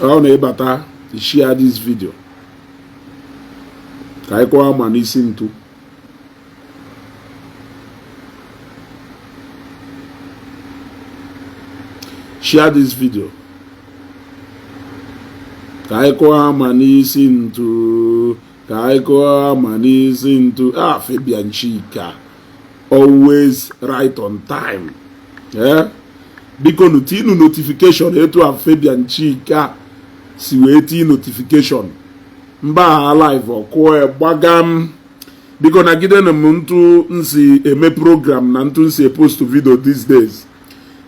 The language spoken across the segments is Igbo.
Ọ na-ịbata, share this video ka anyị kụọ ama n'isi ntu. Share this video ka anyị kụọ ama n'isi ntu, ka anyị kụọ ama n'isi ntu. Ah, Fabian Chika always right on time. Eh, biko nu tinu notification etu a Fabian Chika si wee tii notification mba ha live ọkụọ gbaga m. Biko nagidenu m ntu nsi eme program na ntu nsi post video these days.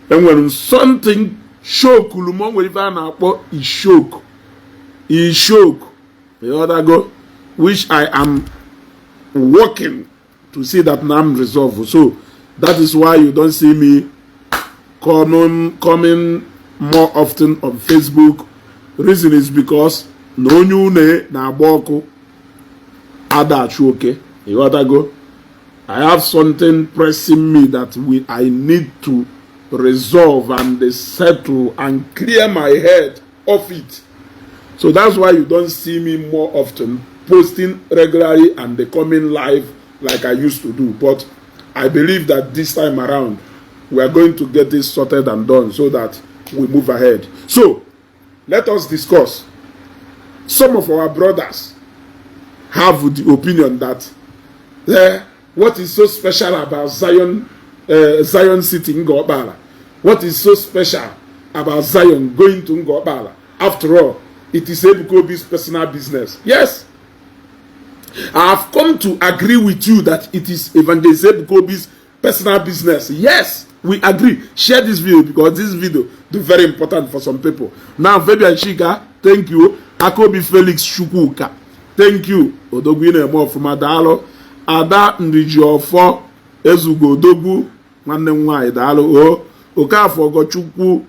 Enwere m something shokulu m, o nwere ife a na-akpọ ishok ishok, ịghọtago, which I am working to see that na I'm resolved. So that is why you don't see me coming more often on Facebook. Reason is because na onye une na-agba ọkụ ada achụ oke, ịghọtago. I have something pressing me that I need to resolve and settle and clear my head of it. So that's why you don't see me more often posting regularly and coming live like I used to do. But I believe that this time around we are going to get this sorted and done so that we move ahead. So let us discuss. Some of our brothers have the opinion that what is so special about Zion, Zion City Ngor Okpala? What is so special about Zion going to Ngor Okpala? After all, it is Ebuka Obi's personal business. Yes, I have come to agree with you that it is Evangelist Ebuka Obi's personal business. Yes, we agree. Share this video because this video is very important for some people. Now, Fabian Chika, thank you. Akobi Felix Chukwuka, thank you. Odogwu na-eme ọfụma, daalụ. Ada Nrijiọfọ Ezugo Odogwu, nwanne m nwaanyị, daalụ. O Okafọ Ogochukwu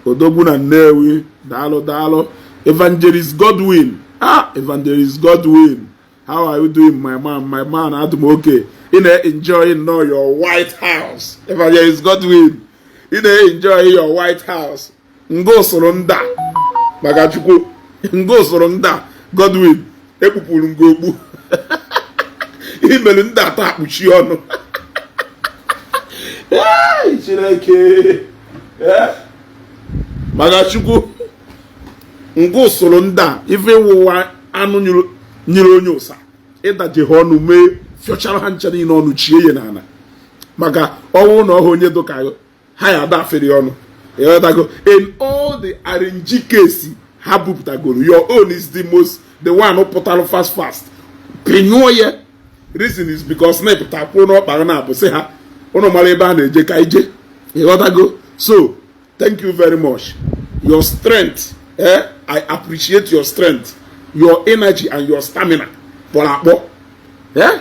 Odogwu na Nnewi, daalụ daalụ. Evangelist Godwin, ah, Evangelist Godwin, how are you doing, my man? My man, adị m okay. Ị na-enjoy nnọọ your White House. Evangelist Godwin, ị na-enjoy your White House. Ngo usoro nda maka Chukwu, ngo usoro nda Godwin ekpupụrụ ngo okpu imelu ndị atọ akpuchi ọnụ. Chineke, maka Chukwu, ngo usoro ndị a ife wụwa anụ nyere onye ụsa ịdaje ha ọnụ mee fịọchara ha ncha niile ọnụ chie ya n'ala maka ọnwụ na ọhụ onye dụka ha ya adafere ọnụ. Ịghọtago? In all the arrange case ha bupụtagoro, your own is the most, the one pụtara fast fast pịnyụọ ya. Reason is because na ịpụta kwuo n'ọkpa na-abụ sị ha ụnụ mara ebe a na-eje ka ije. Ịghọtago? So thank you very much. Your strength, eh? I appreciate your strength, your energy and your stamina. Kpọrọ akpọ, eh?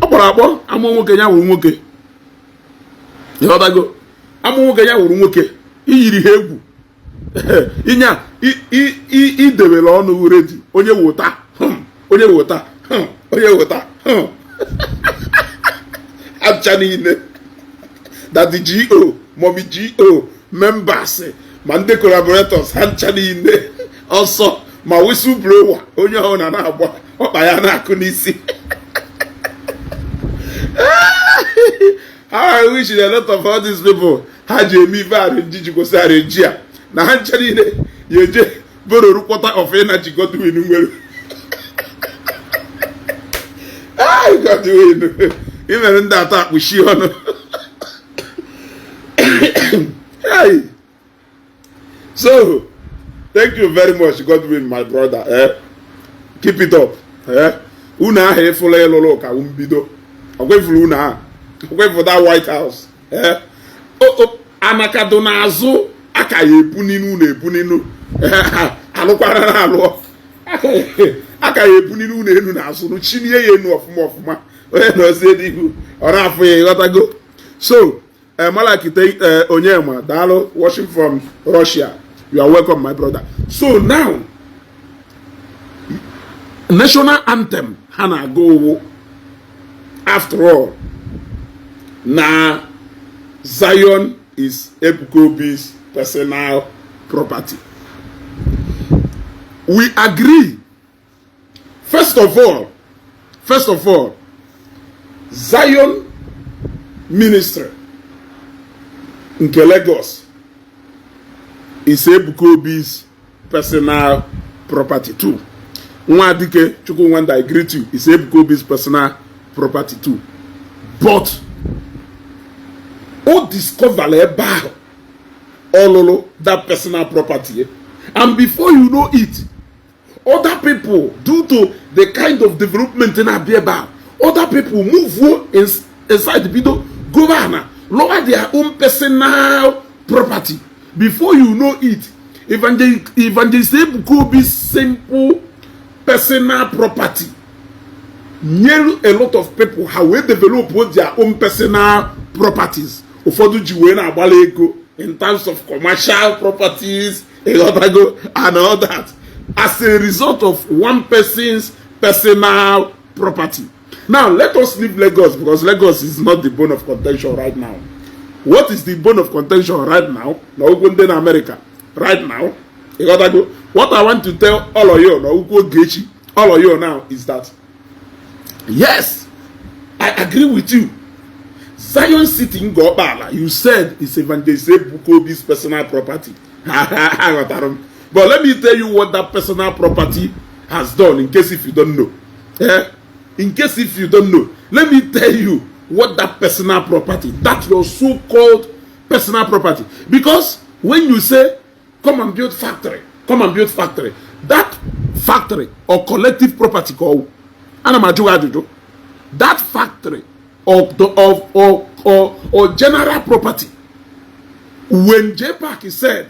Ọ kpọrọ akpọ. Amụ nwoke ya wuru nwoke, ịghọtago? Amụ nwoke ya wuru nwoke, iyiri ha egwu ịnya idewere ọnụ ready. Onye wota, onye wota, onye wota acha niile, that the go mommy go members ma ndị collaborators ha ncha niile ọsọ ma whistle blower onye ọhụrụ na na-agba ọkpa ya na-akụ n'isi. How I wish a lot of all these people ha ji eme ife arrange ji kwụsị arrange a na ha ncha niile ya eje bororu quarter of energy Godwin nwere. Godwin imere ndị atọ akpụchi ọnụ. So thank you very much, Godwin, my brother. Eh? Keep it up. Eh? Unu ahụ ịfụla ịlụrụ ụka mbido ọkwefuru unu ahụ ọkwefuru that White House. Eh? Anakado n'azụ aka ya ebu n'inu unu ebu n'inu alụkwara na alụọ aka ya ebu n'inu unu enu n'azụ chinie ya enu ọfụma ọfụma onye nọzie n'ihu ọ na-afụ ya. Ịghọtago? So Malaki Onyema, daalụ, watching from Russia. You are welcome, my brother. So now, national anthem ha na-agụ owu. After all, na Zion is Ebuka Obi's personal property. We agree. First of all, Zion Ministry nke Lagos is Ebuka Obi's personal property too. Nwadike Chukwunwanda, I greet you. Is Ebuka Obi's personal property too. But o discover ebe ahụ ọlụlụ that personal property, and before you know it, other people, due to the kind of development na-abịa ebe ahụ, other people move inside, bido go ana lower their own personal property. Before you know it, Evangelist Ebuka Obi's simple personal property nyere a lot of people, ha wee develop their own personal properties. Ụfọdụ ji wee na-agbala ego in terms of commercial properties, ịghọtago, and all that, as a result of one person's personal property. Now let us leave Lagos, because Lagos is not the bone of contention right now. What is the bone of contention right now na okwu ndị na America right now, ịghọtago? What I want to tell all of you na okwu Ogechi, all of you now, is that yes, I agree with you. Zion City Ngokpala, you said, is Evangelist Ebuka Obi's personal property. Aghọtara m. But let me tell you what that personal property has done, in case if you don't know. Eh? In case if you don't know, let me tell you what that personal property, that your so-called personal property. Because when you say, "Come and build factory, come and build factory," that factory or collective property called, ana m ajụ gị ajụjụ, that factory of the of or general property, when JPAC said,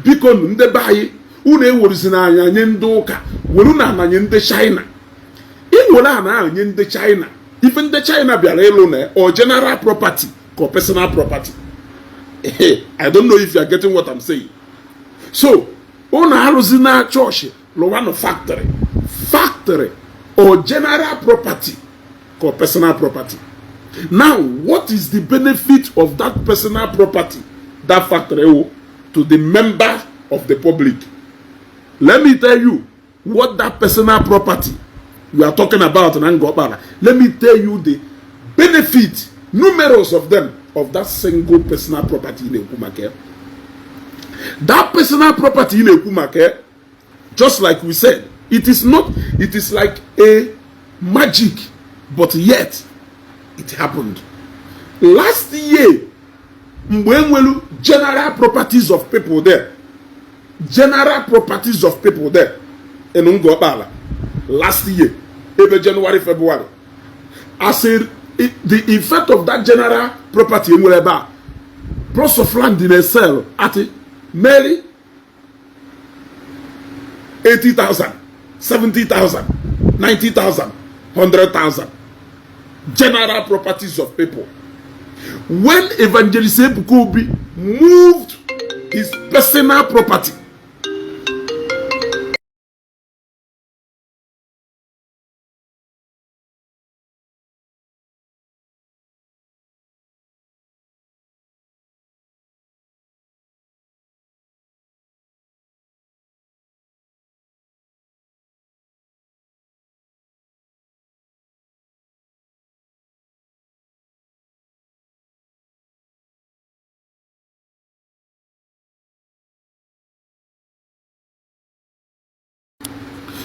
"Biko nu, ndị be anyị, unu eweruzina anya nye ndị ụka, were na ana nye ndị China," iwere ana ahụ nye ndị China, ife ndị China bịara ịlụ na or general property ka or personal property? I don't know if you are getting what I'm saying. So unu arụzi na chọọchị, lụwanụ factory. Factory or general property ka or personal property? Now, what is the benefit of that personal property, that factory wụ, to the member of the public? Let me tell you what that personal property you are talking about na Ngokpala, let me tell you the benefit, numerous of them, of that single personal property ị na-ekwu maka ya. That personal property ị na-ekwu maka ya, just like we said, it is not, it is like a magic, but yet it happened last year, mgbe enwelu general properties of people there, general properties of people there in Ngokpala last year, ebe January, February. As a the effect of that general property enwere ebe a, plots of land na sell at merely 80,000, 70,000, 90,000, 100,000. General properties of people. When Evangelist Ebuka Obi moved his personal property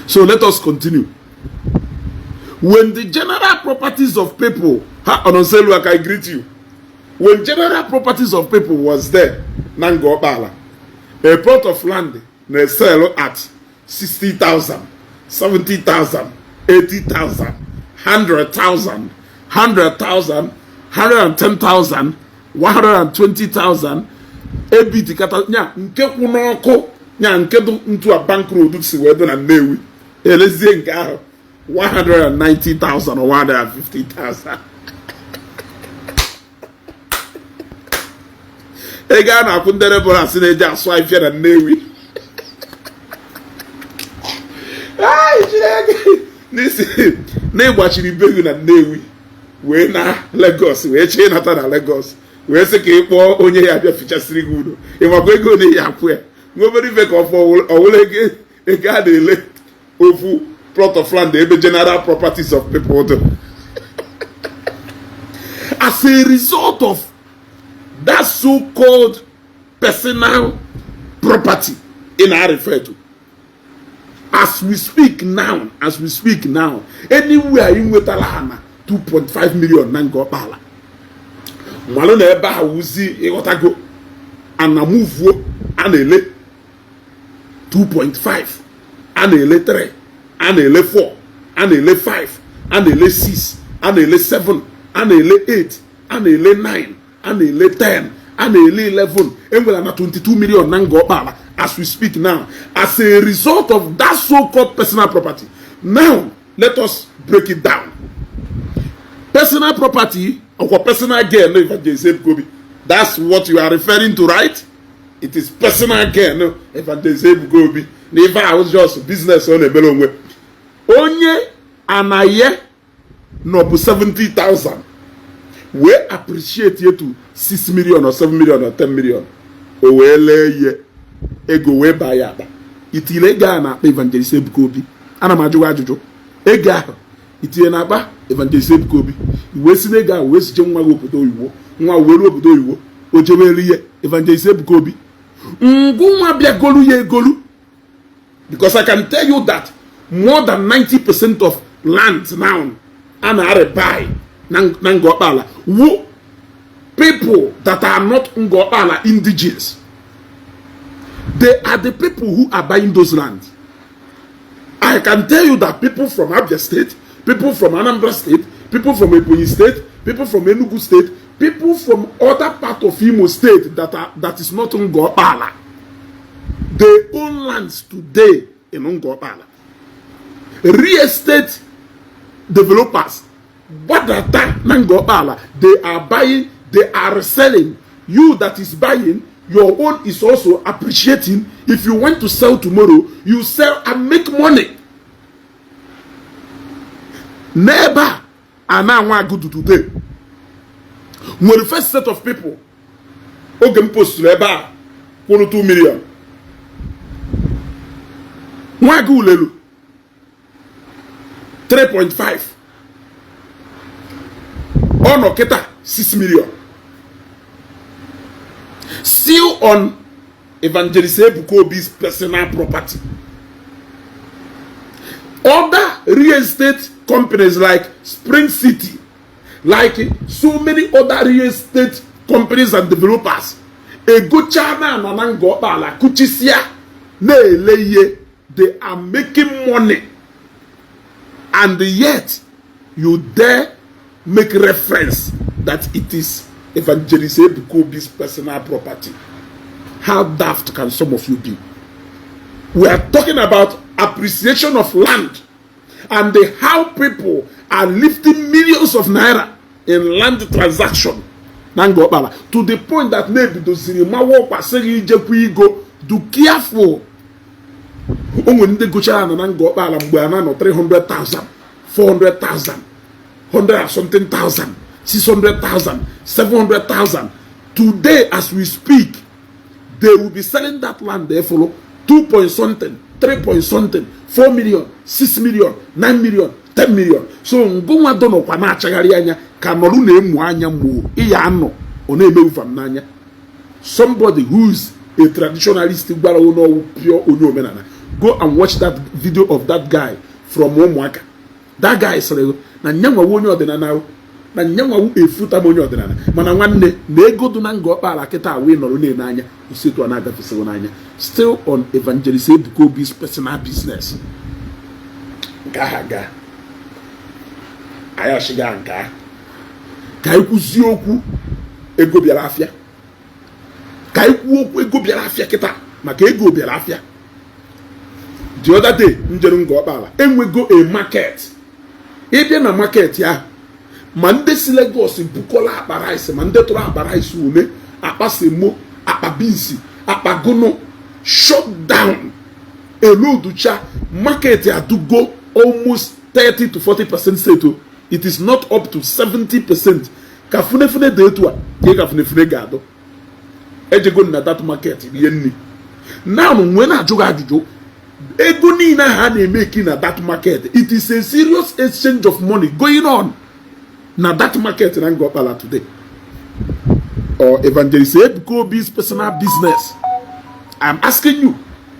So let us continue. When the general properties of people, ha Ononselu, I greet you. When general properties of people was there, na Ngokpala, a plot of land na sell at 60,000, 70,000, 80,000, 100,000, 100,000, 110,000, 120,000, ebiti kata nya nke kwụ n'ọkụ, nya nke dị ntu a Bank Road si wee dị na Nnewi, elezie nke ahụ 190,000 or 150,000. Ego a na-akwụ ndị labourers na-eji asụ ahịfịa na Nnewi. Ai, Chineke! N'isi na ịgbachiri be gị na Nnewi wee na Lagos, wee chee nata na Lagos, wee sị ka ị kpọọ onye ya bịa fichasịrị gị udo, ịmakwa ego na ya akwụ ya nwa obere ife ka ọ fọ ọwụla ego. Ego a na-ele ofu plot of land ebe general properties of people dị as a result of that so-called personal property ị na-refer to. As we speak now, as we speak now, anywhere ị nwetara ana 2.5 million na Ngor Okpala, malụ na ebe a wuzi, ịghọtago, ana muvuo, a na-ele 2.5, a na-ele 3, a na-ele 4, a na-ele 5, a na-ele 6, a na-ele 7, a na-ele 8, a na-ele 9, a na-ele 10, a na-ele 11. Enwere na 22 million na Ngor Okpala as we speak now, as a result of that so-called personal property. Now let us break it down. Personal property or personal gain, no, Evangelist Ebuka Obi, that's what you are referring to, right? It is personal gain, no, Evangelist Ebuka Obi, na ife ahụ just business ọ na-emere onwe onye anaye nọbụ 70,000 wee appreciate it to 6 million or 7 million or 10 million, o wee lee ihe ego wee baa ya akpa. Itile ego ahụ na-akpa Evangelist Ebuka Obi? Ana m ajụghị ajụjụ. Ego ahụ itinye n'akpa Evangelist Ebuka Obi, wee si n'ego ahụ wee siche nwa gị obodo oyibo, nwa wee ruo obodo oyibo, o jebere ihe Evangelist Ebuka Obi ngụ nwa bịagolu ya egolu. Because I can tell you that more than 90% of land now a na-rebuy na Ngor Okpala wu people that are not Ngor Okpala indigenes. They are the people who are buying those lands. I can tell you that people from Abia State, people from Anambra State, people from Ebonyi State, people from Enugu State, people from other part of Imo State that is not Ngor Okpala, they own lands today in Ngor Okpala. Real estate developers gbadata na Ngor Okpala, they are buying, they are selling. You that is buying, your own is also appreciating. If you want to sell tomorrow, you sell and make money. N'ebe a a na-anwa agụdu today nwere first set of people oge m posturu ebe a kwụrụ 2 million. Nwa ulelu 3.5, ọ nọ kịta 6 million, still on Evangelist Ebuka Obi's personal property. Other real estate companies like Spring City, like so many other real estate companies and developers, egocha na ana na Ngor Okpala kuchisia na-ele ihe. They are making money, and yet you dare make reference that it is Evangelist Ebuka Obi's personal property. How daft can some of you be? We are talking about appreciation of land and how people are lifting millions of naira in land transaction na Ngor Okpala, to the point that na-ebidoziri mawa ọkwasịghị ijekwa igo. Do careful. O nwere ndị gochara ana na Ngor Okpala mgbe a na-anọ 300,000, 400,000, 100 and something thousand, 600,000, 700,000. Today, as we speak, they will be selling that land there for 2 point something, 3 point something, 4 million, 6 million, 9 million, 10 million. So ngụnwa dọnọkwa na-achagharị anya ka nọrụ na-emu anya mgbo ịya anọ ọ na-emewu m n'anya. Somebody who is a traditionalist gwara onye pure onye omenala, go and watch that video of that guy from Ụmụaka. That guy sịrị na nyanwawu onye ọdịnala, na nyanwawu efuta m onye ọdịnala, mana nwanne na ego dị na Ngor Okpala kịta wee nọrọ na-ene anya osetu a na-agafesigo n'anya, still on Evangelist Ebuka Obi's personal business. Nke ahụ aga, anyị ọchịga nke ahụ ka anyị kwuzie okwu ego bịara afịa, ka anyị kwuo okwu ego bịara afịa kịta, maka ego bịara afịa. The other day njere Ngor Okpala, enwego a market. Ịbịa na market ahụ, ma ndị si Lagos bukọla akpa rice, ma ndị tụrụ akpa rice one, akpa semo, akpa beans, akpa gono, shut down eloducha market adugo almost 30 to 40% seto. It is not up to 70%. Ka funefune dị etu a ka ka funefune ga-adụ. Ejego na that market rie nri. Now nwee na-ajụ gị ajụjụ. Ego niile ahụ a na-emeki na that market, it is a serious exchange of money going on na that market na Ngọkpala today. Or Evangelist Ebuka Obi's personal business? I'm asking you,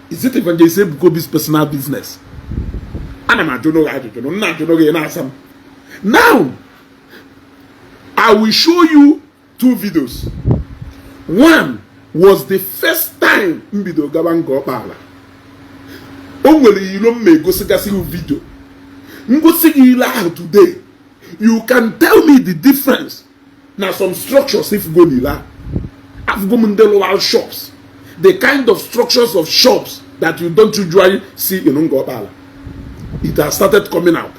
is it Evangelist Ebuka Obi's personal business? Ana m ajụ n'oge ajụjụ nna ajụ n'oge na-asa m. Now I will show you two videos. One was the first time m bido gaba Ngọkpala. O nwere ilo m ma egosigasị gị video ngosi gị ile ahụ. Today you can tell me the difference na some structures. If go n'ile ahụ, afụgo m ndị lụrụ shops, the kind of structures of shops that you don't usually see in Ngọkpala. It has started coming out.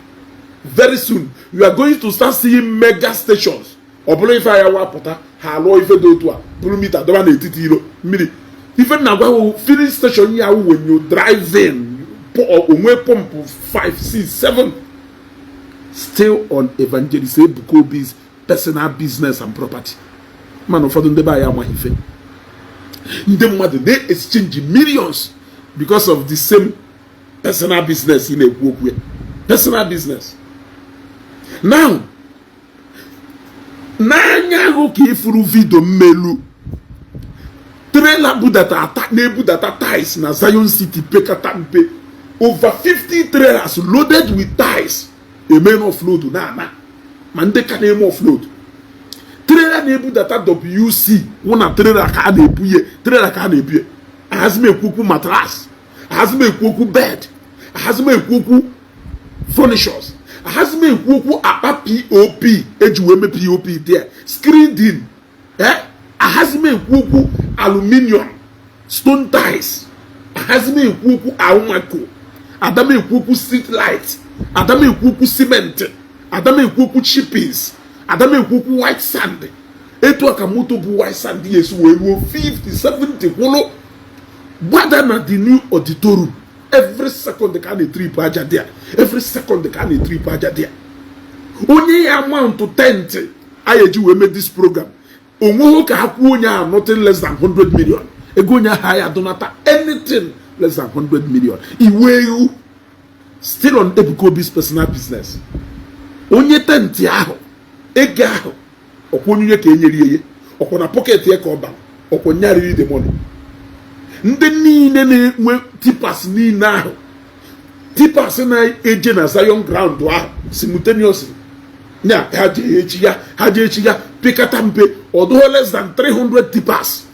Very soon you are going to start seeing mega stations. Ọ bụrụ ife anya wapụta, ha alụọ ife dị otu a, bụrụ meter dọba n'etiti ilo mmiri. Ife na agwa, filling station ya, when you drive in, onwe pump 5, 6, 7. Still on Evangelist Ebuka Obi's personal business and property. Mana ụfọdụ ndị be anyị amaghị ife. Ndị mmadụ na-exchange millions because of the same personal business ị na-ekwu okwu ya, personal business. Now, n'anya ahụ ka ifuru video mmelu trailer budata ata na-ebudata tiles na Zion City, pekata mpe over 50 trailers loaded with tiles eme offload na-ana. Ma ndị ka na-eme offload, trailer na-ebudata WC wụ na trailer ka a na-ebunye, trailer ka a na-ebunye. Ahazi m ekwu okwu mattress, ahazi m ekwu okwu bed, ahazi m ekwu okwu furnitures, ahazi m ekwu okwu akpa POP eji wee mee POP there, screened eh, ahazi m ekwu okwu aluminium, stone tiles, ahazi m ekwu okwu alumako, adam ekwu okwu street light, adam ekwu okwu cement, adam ekwu okwu chippings, adam ekwu okwu white sand. Etu a ka moto bụ white sand ya esi wee ruo 50, 70 kwụlụ gbada na the new auditorium. Every second ka a na-etrip aja there, every second ka a na-etrip aja there. Onye ya mount tent a eji wee mee this program, onweghị ka ha kwuo onye ahụ nothing less than 100 million. Ego onye ahụ ya donata anything less than 100 million. Iwe ewu. Still on Ebuka Obi's personal business, onye tent ahụ, ego ahụ ọkwa onye ka enyere ya, ọkwa na pocket ya ka ọ bara, ọkwa nyariri the money. Ndị niile na-enwe tippers niile ahụ, tippers na-eje na Zion ground ahụ simultaneously nya, ha jee echi ya, ha jee echi ya, pịkata mpe ọdụghọ less than 300 tippers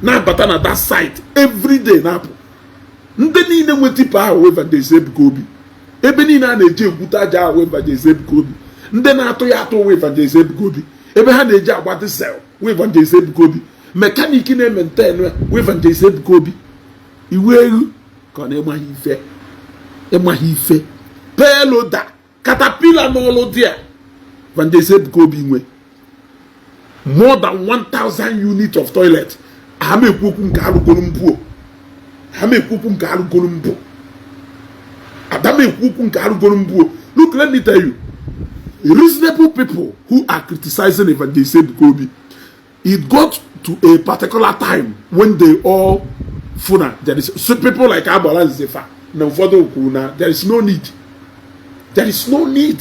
na-abata na that site every day na-apụ. Ndị niile nwe tipper ahụ, Evangelist Ebuka Obi. Ebe niile a na-eji egwute aja ahụ, Evangelist Ebuka Obi. Ndị na-atụ ya atụ, Evangelist Ebuka Obi. Ebe ha na-eji agba diesel, Evangelist Ebuka Obi. Mechanic na-emaintain, Evangelist Ebuka Obi. Iwu ewu ka ọ na-ịmaghị ife, ịmaghị ife. Payloader, caterpillar n'ọlụ dị a, Evangelist Ebuka Obi nwe. More than 1000 unit of toilet. Ha m ekwu okwu nke alụgoro mbụ, ha m ekwu okwu nke alụgoro mbụ, ada m ekwu okwu nke alụgoro mbụ. Look, let me tell you, reasonable people who are criticizing Evangelist Ebuka Obi, it got to a particular time when they all funa there is so people like Agbala Nzefa na ụfọdụ kwuru na there is no need, there is no need.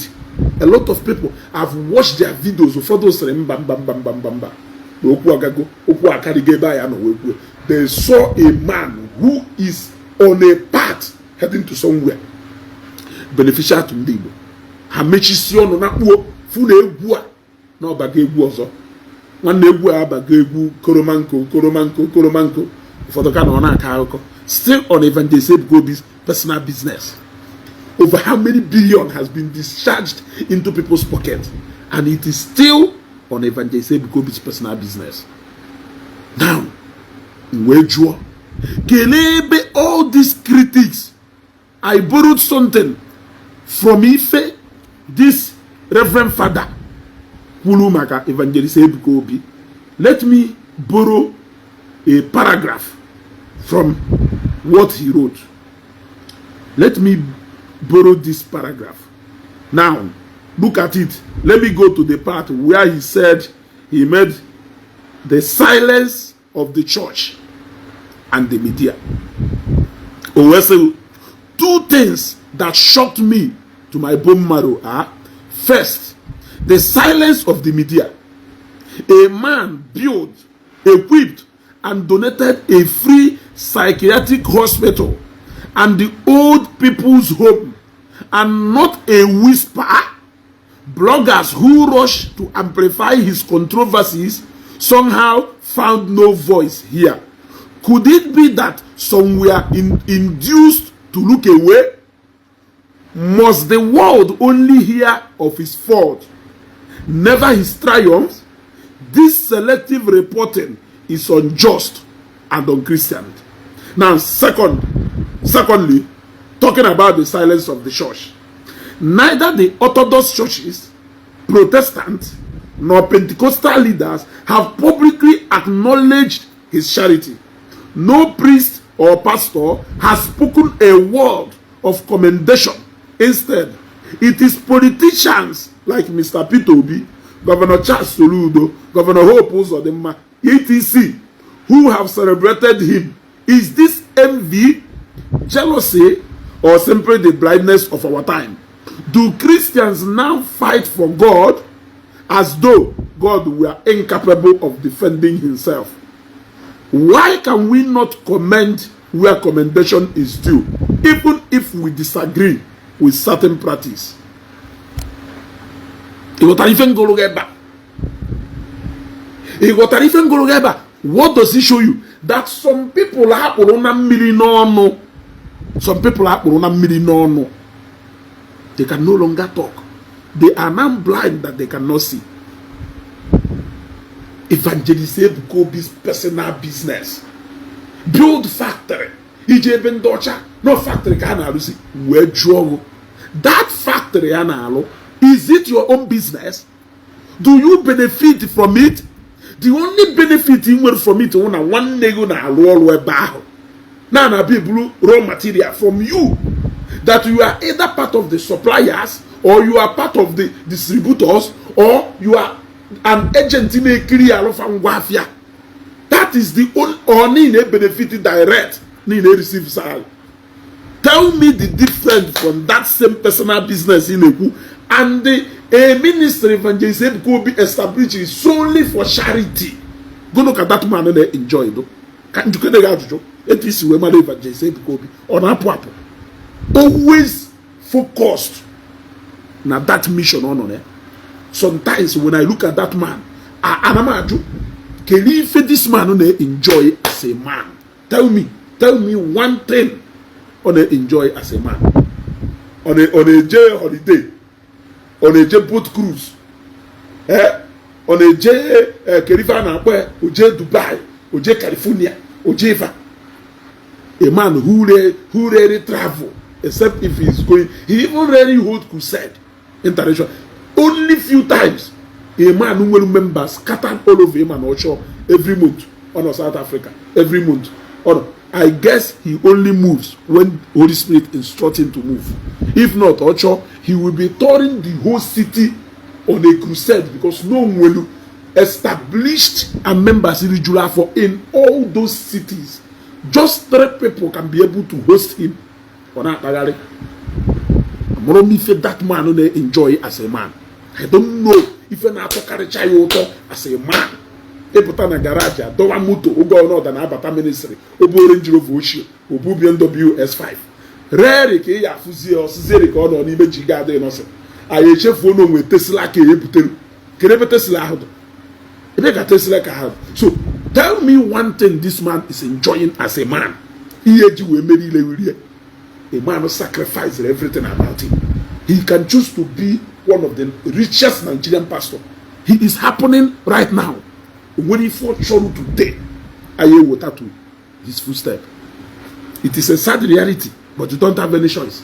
A lot of people have watched their videos. Ụfọdụ sịrị mba, mba, mba, mba, mba, mba, na okwu agago, okwu akarịgo ebe a ya nọ wee kwuo. They saw a man who is on a path heading to somewhere beneficial to ndị Igbo. Ha mechisi ọnụ na kpuo fụ na egwu a na ọbago egwu ọzọ. Nwanne, egwu a abago egwu koromanko, koromanko, koromanko. Ụfọdụ ka na ọ na-akọ akụkọ. Still on Evangelist Ebuka Obi's personal business, over how many billion has been discharged into people's pocket, and it is still on Evangelist Ebuka Obi's personal business. Now wee jụọ, kelee ebe all these critics. I borrowed something from ife this Reverend Father kwuru maka Evangelist Ebuka Obi. Let me borrow a paragraph from what he wrote. Let me borrow this paragraph. Now look at it. Let me go to the part where he said he made the silence of the church and the media. O wee sị, Two things that shocked me to my bone marrow are, first, the silence of the media. A man built, equipped, and donated a free psychiatric hospital and the old people's home, and not a whisper. Bloggers who rush to amplify his controversies somehow found no voice here. Could it be that some were induced to look away? Must the world only hear of his fault, never his triumphs? This selective reporting is unjust and unchristian. Now, secondly, talking about the silence of the church. Neither the Orthodox churches, Protestant, nor Pentecostal leaders have publicly acknowledged his charity. No priest or pastor has spoken a word of commendation. Instead, it is politicians like Mr. Peter Obi, Governor Charles Soludo, Governor Hope Uzodinma, etc., who have celebrated him. Is this envy, jealousy, or simply the blindness of our time? Do Christians now fight for God as though God were incapable of defending himself? Why can we not commend where commendation is due, even if we disagree with certain practice? Ị ghọtara ife ngụrụ gị ebe a? Ị ghọtara ife ngụrụ gị ebe a? What does it show you? That some people akpụrụ na mmiri n'ọnụ. Some people akpụrụ na mmiri n'ọnụ. They can no longer talk. They are now blind that they cannot see. Evangelist Ebuka Obi's personal business. Build factory. Ije ebe ndị ọcha no factory ka a na-arụzi wee jụọ ọgụ. That factory a na-alụ, is it your own business? Do you benefit from it? The only benefit ị nwere from it wụ na nwanne gị na-arụ ọrụ ebe ahụ. Na na-abịa eburu raw material from you. That you are either part of the suppliers or you are part of the distributors or you are an agent na-ekiri alụfa ngwa afịa. That is the only or niile benefit direct niile receive salary. Tell me the difference from that same personal business ị na-ekwu and the a ministry Evangelist Ebuka Obi established solely for charity. Go look at that man na-enjoy do. Ka njikere gị ajụjụ etu isi wee mara Evangelist Ebuka Obi, ọ na-apụ apụ, always focused na that mission ọ nọ na ya. Sometimes when I look at that man, ana m ajụ, kedu ife this man na-enjoy as a man? Tell me one thing ọ na-enjoy as a man. Ọ na-eje holiday? Ọ na-eje boat cruise? Ee, ọ na-eje kedu ife a na-akpọ ya, oje Dubai, oje California, oje ife? A man who rarely travel except if he's going, he even rarely hold crusade international, only few times. A man nwere members scattered all over him and ọchọ every month ọ nọ South Africa, every month ọ nọ. I guess he only moves when Holy Spirit instructs him to move. If not, ọchọ he will be touring the whole city on a crusade because no nwelu established and members rijuru afọ in all those cities. Just three people can be able to host him. Ọ na-akpagharị. Amụrụ m ife that man na-enjoy as a man. I don't know ife na-atọkarịcha ya ụtọ as a man. Ịpụta na garage, adọwa moto oge ọnọda na-abata ministry, obu Range Rover ochie, obu BMW S5 rarely ka ị ya afụzie ọsịzieri ka ọ nọ n'ime ji ga adịghị nọsị. Anyị echefuo na onwe Tesla ka ebutere. Kedu ebe Tesla ahụ dị? Ebe ka Tesla ka ahụ dị? So tell me one thing this man is enjoying as a man, ihe eji wee mere ile rie. A man who sacrificed everything about him. He can choose to be one of the richest Nigerian pastor. He is happening right now. Nwere ife ọ chọrọ today anyị eweta to his footstep. It is a sad reality, but you don't have any choice.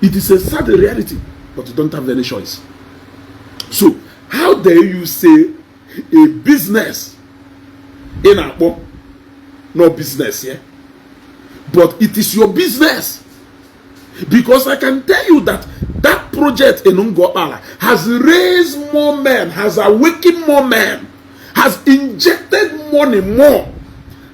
It is a sad reality, but you don't have any choice. So how dare you say a business ị na-akpọ no business yeah? But it is your business, because I can tell you that that project in Ngokpala has raised more men, has awakened more men, has injected money more.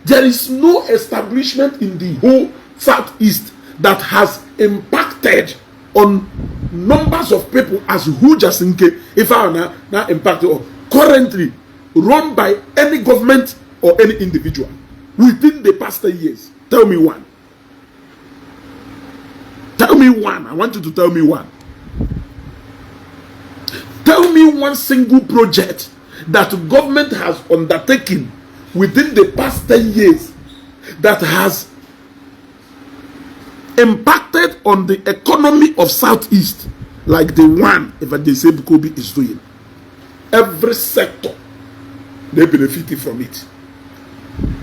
There is no establishment in the whole Southeast that has Impacted on numbers of people as huge as nke ife ahụ na impact or currently run by any government or any individual within the past 10 years? Tell me one. Tell me one. I want you to tell me one. Tell me one single project that government has undertaken within the past 10 years that has impacted on the economy of Southeast like the one Evangelist Ebuka Obi is doing. Every sector, they benefit from it.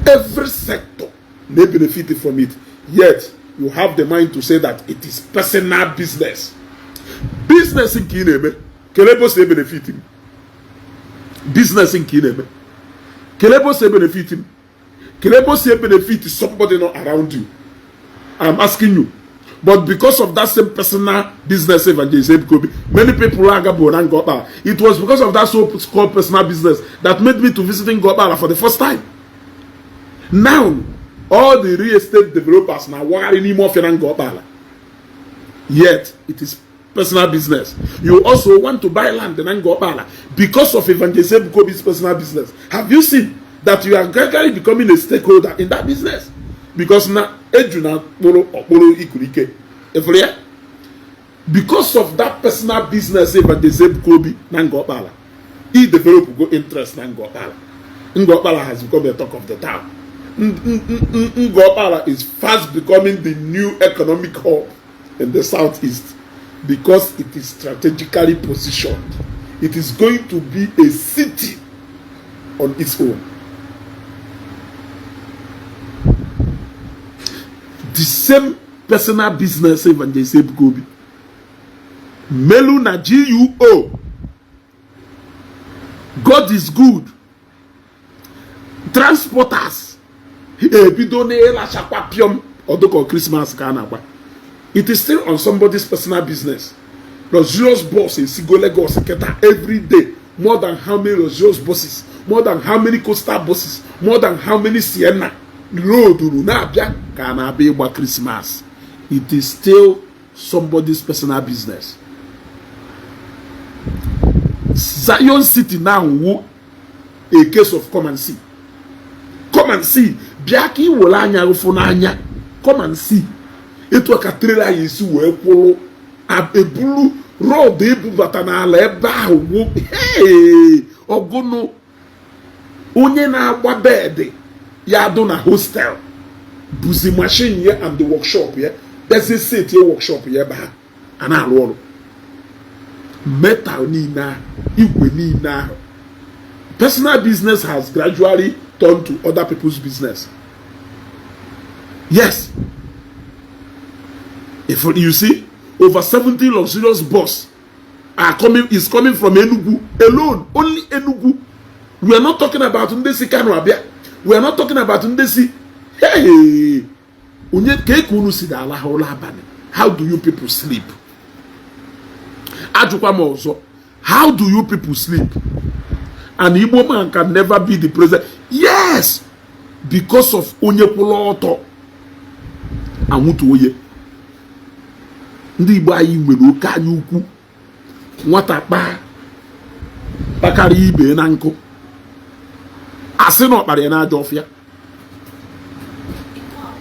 Every sector, they benefit from it. Yet, you have the mind to say that it is personal business. Business nke ị na-eme, kelee ebe o si benefit m. Business nke ị na-eme, kelee ebe o si benefit m. Kelee ebe o si benefit somebody not around you. I'm asking you. But because of that same personal business, Evangelist Ebuka Obi, many people agabo na Ngor Okpala. It was because of that so-called personal business that made me to visiting Ngor Okpala for the first time. Now, all the real estate developers now wagharị n'ime ọfịa na Ngor Okpala. Yet, it is personal business. You also want to buy land in Ngor Okpala because of Evangelist Ebuka Obi's personal business. Have you seen that you are gradually becoming a stakeholder in that business? Because na eju na kpụrụ ọkpụrụ ikurike efere ya, because of that personal business Evangelist Ebuka Obi na Ngor Okpala, he develop go interest na Ngor Okpala. Ngor Okpala has become a talk of the town. Ngor Okpala is fast becoming the new economic hub in the Southeast because it is strategically positioned. It is going to be a city on its own. The same personal business Evangelist Ebuka Obi melu na GUO, God is Good Transporters, ebido na-ịlachakwa pịọm ọdụkọ Christmas ka a na-agba. It is still on somebody's personal business. Luxurious bus esigo Lagos keta every day. More than how many luxurious buses, more than how many coastal buses, more than how many Sienna loaduru na-abịa ka a na-abịa ịgba Christmas. It is still somebody's personal business. Zion City now wu a case of come and see. Come and see. Bịa ka ị were anya ụfụ n'anya. Come and see etu a ka trailer ya esi wee kwụrụ ebulu rod ebubata n'ala ebe ahụ wụ ọgụnụ. Onye na-agba bed ya dụ na hostel buzi machine ya and the workshop ya, bịazie set ya workshop ya ebe ha a na-arụ ọrụ metal niile ahụ, igwe niile ahụ. Personal business has gradually turned to other people's business. Yes, if you see over 70 luxurious bus are coming, is coming from Enugu alone, only Enugu. We are not talking about ndị si Kano abịa. We are not talking about ndị si, hey, onye ka eke unu si alahụ ụlọ abalị? How do you people sleep? Ajụkwa m ọzọ, how do you people sleep? An Igbo man can never be the president. Yes, because of onye kwụrụ ọtọ anwụtu onye. Ndị Igbo anyị nwere oke anya ukwu. Nwata kpaa kpakarịa ibe na nkụ, asị na ọkpara ya n'ajọ ọfịa.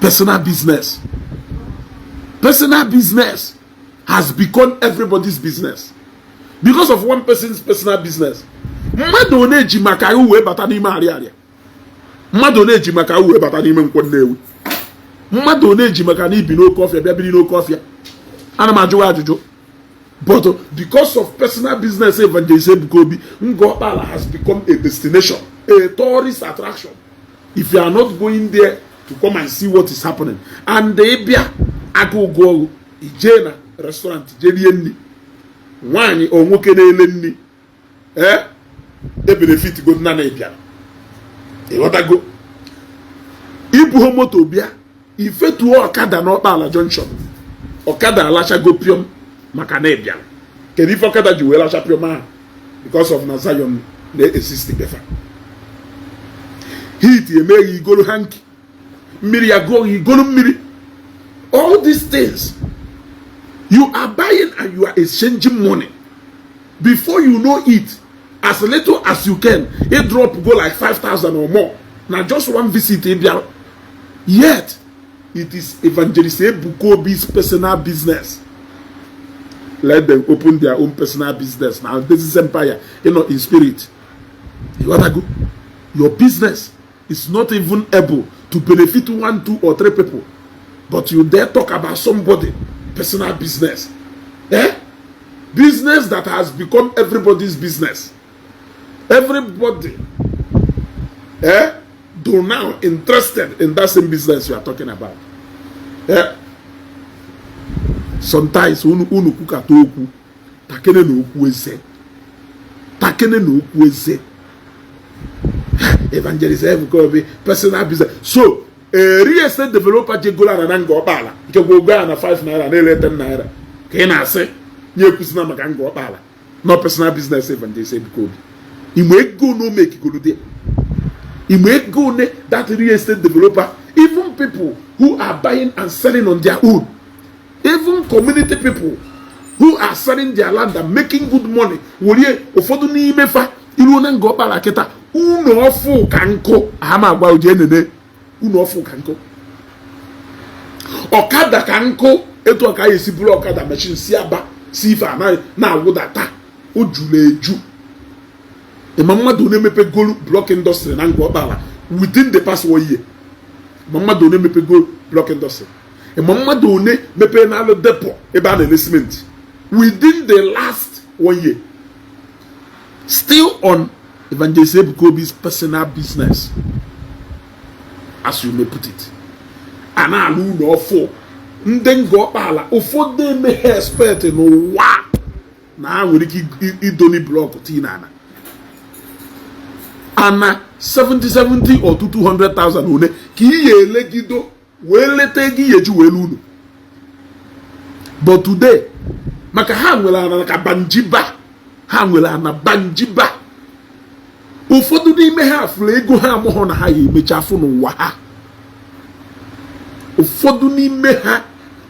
Personal business, personal business has become everybody's business because of one person's personal business. Mmadụ one ji maka ahụ wee bata n'ime Arịarịa? Mmadụ one ji maka ahụ wee bata n'ime Nkwọ Nnewi? Mmadụ one ji maka na ibi n'oke ọfịa bịa biri n'oke ọfịa? Ana m ajụwa ajụjụ. But because of personal business Evangelist Ebuka Obi, Ngor Okpala has become a destination, a tourist attraction. If you are not going there to come and see what is happening, and ịbịa agụ ụgwọ ijee na restaurant jee rie nri, nwaanyị o nwoke na-ele nri ee e benefit go nna na ịbịara. Ịghọtago? Ibuho moto bịa, ifetuo ọkada n'Ọkpala junction, ọkada alachago piom maka na ịbịara. Kedu ife ọkada ji wee lacha piom ahụ? Because of na Zion na-exist befa. Heat emeghị igolu hanky, mmiri ya gụọ igolu mmiri, all these things. You are buying and you are exchanging money. Before you know it, as little as you can, it drop go like 5,000 or more. Now just one visit, bịara. Yet it is Evangelist Ebuka Obi's personal business. Let them open their own personal business. Now this is empire, in spirit. You wanna go? Your business is not even able to benefit one, two, or three people. But you dare talk about somebody personal business. Eh? Business that has become everybody's business. Everybody, eh, do now interested in that same business you are talking about. Eh? Sometimes unu kwukata okwu, takene na okwu eze, takene na okwu eze. Evangelist Ebuka Obi personal business. So a real estate developer jegolo ana na Nga Ọkpala nke gwa ogo na 5 naira na-ele 10 naira ka ị na-asị nye ekwusina maka Nga Ọkpala no personal business. Evangelist Ebuka Obi, ime ego no make golo there, ime ego ne that real estate developer, even people who are buying and selling on their own, even community people who are selling their land and making good money, werie ụfọdụ n'ime fa iruo na Nga Ọkpala kịta, unu ọfụ ka nkụ ha ma agwa oje nene, unu ọfụ ka nkụ, ọkada ka nkụ, etu ọ ka anyị esi bụrụ ọkada machine si Aba si ife anaghị na-awụdata, o juru eju. Ịma mmadụ na-emepe golu block industry na Nga Ọkpala within the past one year? Ma mmadụ one mepego block industry? Ma mmadụ one mepee n'alụ depot ebe a na-ele cement within the last one year? Still on Evangelist Ebuka Obi's personal business, as you may put it, a na-alụ ụlọ ọfụ ndị Nga Ọkpala, ụfọdụ emeghe expect n'ụwa na ha nwere ike idoni block tii na ana ana 70 70 or 200,000 one ka ị ya elegido wee leta ego ihe eji wee ulu. But today, maka ha nwere ana ka banjiba, ha nwere ana banjiba, ụfọdụ n'ime ha fụrụ ego ha amụghọ na ha ya emecha afụ n'ụwa ha. Ụfọdụ n'ime ha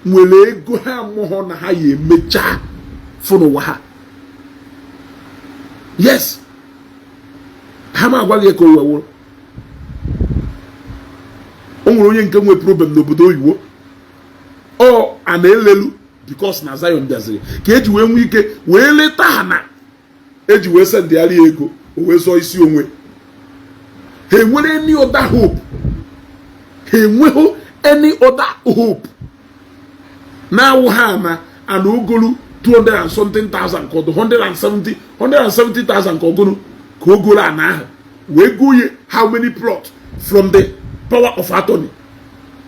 nwere ego ha amụghọ na ha ya emecha fụ n'ụwa ha. Yes, ha ma agwa gị ka o wee wụrụ. O nwere onye nke nwe problem n'obodo oyibo, ọ a na-elelu because na Zion bịaziri ka eji wee nwee ike wee leta ha na eji wee sendịgharị ya ego, o wee zọọ isi onwe ha. Enwere any other hope? Ha enweghị any other hope na-awụ ha na ana ogolu 200 and something thousand ka ọ dị 170 170,000 ka ogolu ka ogolu ana ahụ wee goye how many plot from the power of attorney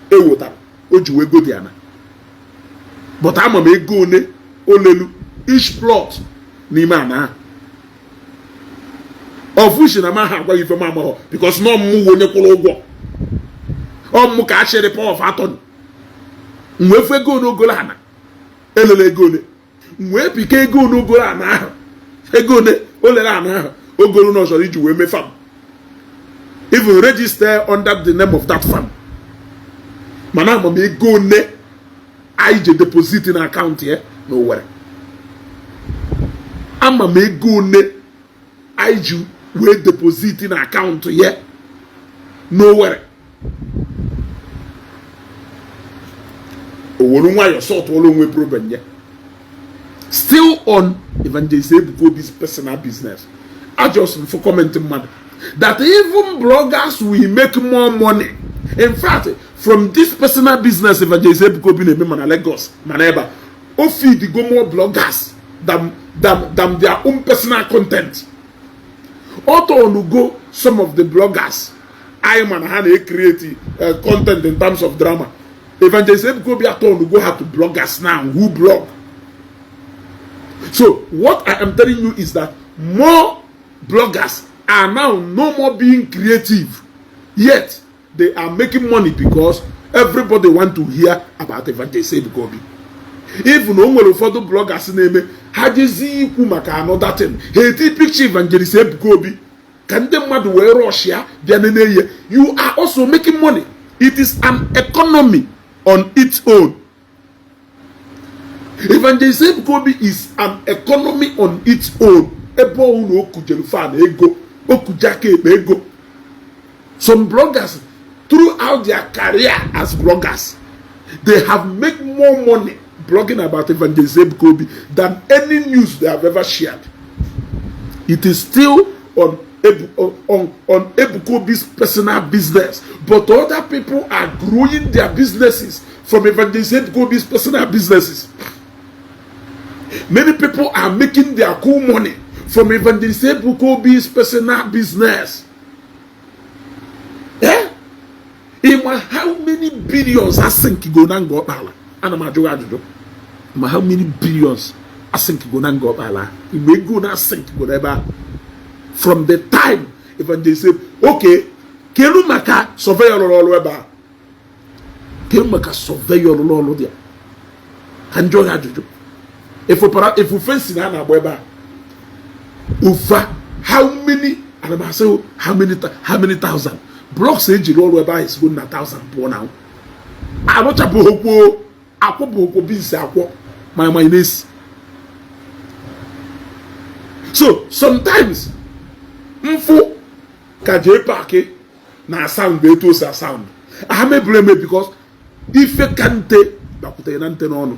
ewetara o ji wee godi ana. But ama m ego one olelu each plot n'ime ana ahụ ọfụshi na maha agwaghị ife m amaghọ because nọ mmụ onye kwụrụ ụgwọ ọ mụ ka a chịrị power of attorney, m wee fụ ego one ogolo ana elele, ego one m wee pika, ego one ogolo ana ahụ, ego one o lere ana ahụ ogolo na ọ chọrọ iji wee mee farm, even register under the name of that farm. Mana ama m ego one anyị ji deposit na akaụntụ ya na Owerri. Ama m ego one anyị ji wee deposit na akaụntụ ya n'Owerri. O were nwayọọ sọtụọla onwe problem ya. Still on Evangelist Ebuka Obi's personal business, I just for comment mmadụ that even bloggers will make more money, in fact, from this personal business Evangelist Ebuka Obi na-eme, mana Lagos mana ebe a o feed go more bloggers than their own personal content. Go some of the bloggers anyị mana ha na-create content in terms of drama, Evangelist Ebuka Obi atọnugo ha to bloggers now who blog. So what I am telling you is that more bloggers are now no more being creative, yet they are making money because everybody want to hear about Evangelist Ebuka Obi. Even o nwere ụfọdụ bloggers na-eme ha jezi ikwu maka another thing, ha eti picture Evangelist Ebuka Obi ka ndị mmadụ wee rush ya bịa nene ihe. You are also making money. It is an economy on its own. Evangelist Ebuka Obi is an economy on its own. Ebe ọhụụ na okujere fan ego, okuje aka ekpe ego. Some bloggers, throughout their career as bloggers, they have made more money blogging about Evangelist Ebuka Obi than any news they have ever shared. It is still on Ebuka Obi's personal business, but other people are growing their businesses from Evangelist Ebuka Obi's personal businesses. Many people are making their cool money from Evangelist Ebuka Obi's personal business. Eh? Ịma how many billions asink go na Nga Ọkpala? Ana m ajụ gị ajụjụ. Ma how many billions asink go na Nga Ọkpala? Igbe ego na asink go n'ebe a. From the time Evangelist, okay, kedu maka surveyor rụrụ ọrụ ebe a? Kedu maka surveyor rụrụ ọrụ dị a? Ka njọ gị ajụjụ. Efu para efu fencing a na-agba ebe a, ụfa how many, ana m asị how many thousand blocks ejiri ọrụ ebe ahụ esigo na thousand pụọ na arụchapụghị okwu akwụbụ okwu beans akwọ ma ma na-esi. So sometimes mfụ ka jee park na sound etu o si sound ha mebiri eme, because ife ka nte bakwutere na nte n'ọnụ.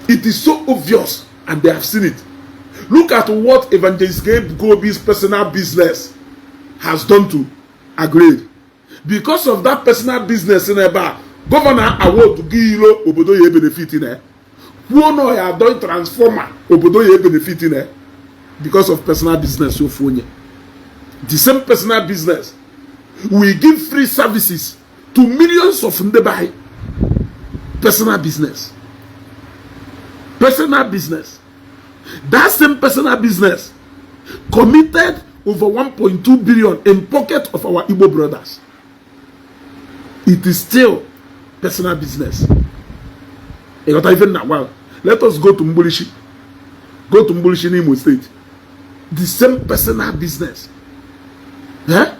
It is so obvious and they have seen it. Look at what Evangelist Ebuka Obi's personal business has done to Aguleri. Because of that personal business n'ebe a, governor award gị ilo obodo ya benefit na ya, kwuo na ya adọ transformer obodo ya benefit na ya because of personal business ofu onye. The same personal business we give free services to millions of ndị be anyị. Personal business, personal business. That same personal business committed over 1.2 billion in pocket of our Igbo brothers. It is still personal business. You got even now? Well, let us go to Mgbolishi. Go to Mgbolishi in Imo State. The same personal business. Eh?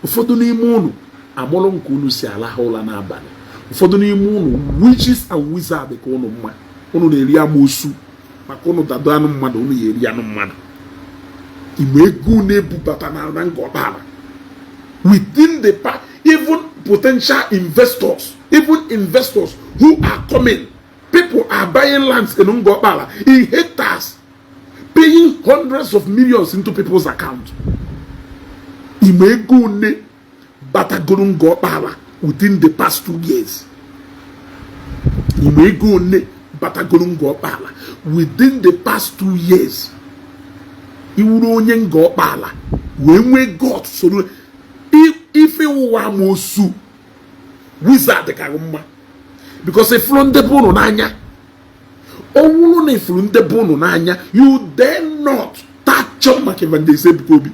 Ụfọdụ n'ime unu amụrụ nke unu si alahụ ụla n'abalị. Ụfọdụ n'ime unu, witches and wizards ka unu mma. Unu na-eri amoosu maka unu dado anụ mmadụ, unu ya eri anụ mmadụ. Igbe ego na-ebubata na Nga Ọkpala within the even potential investors, even investors who are coming, people are buying lands in Nga Ọkpala in hectares, paying hundreds of millions into people's account. Igbe ego one batagoro Nga Ọkpala within the past 2 years? Igbe ego one batagoro Nga Ọkpala within the past 2 years? Iwuru onye Nga Ọkpala wee nwee God soro ife ụwa amoosu wizard ka mma, because ifuru ndebe unu n'anya. Ọ wụrụ na ifuru ndebe unu n'anya, you dare not touch maka Evangelist Ebuka Obi.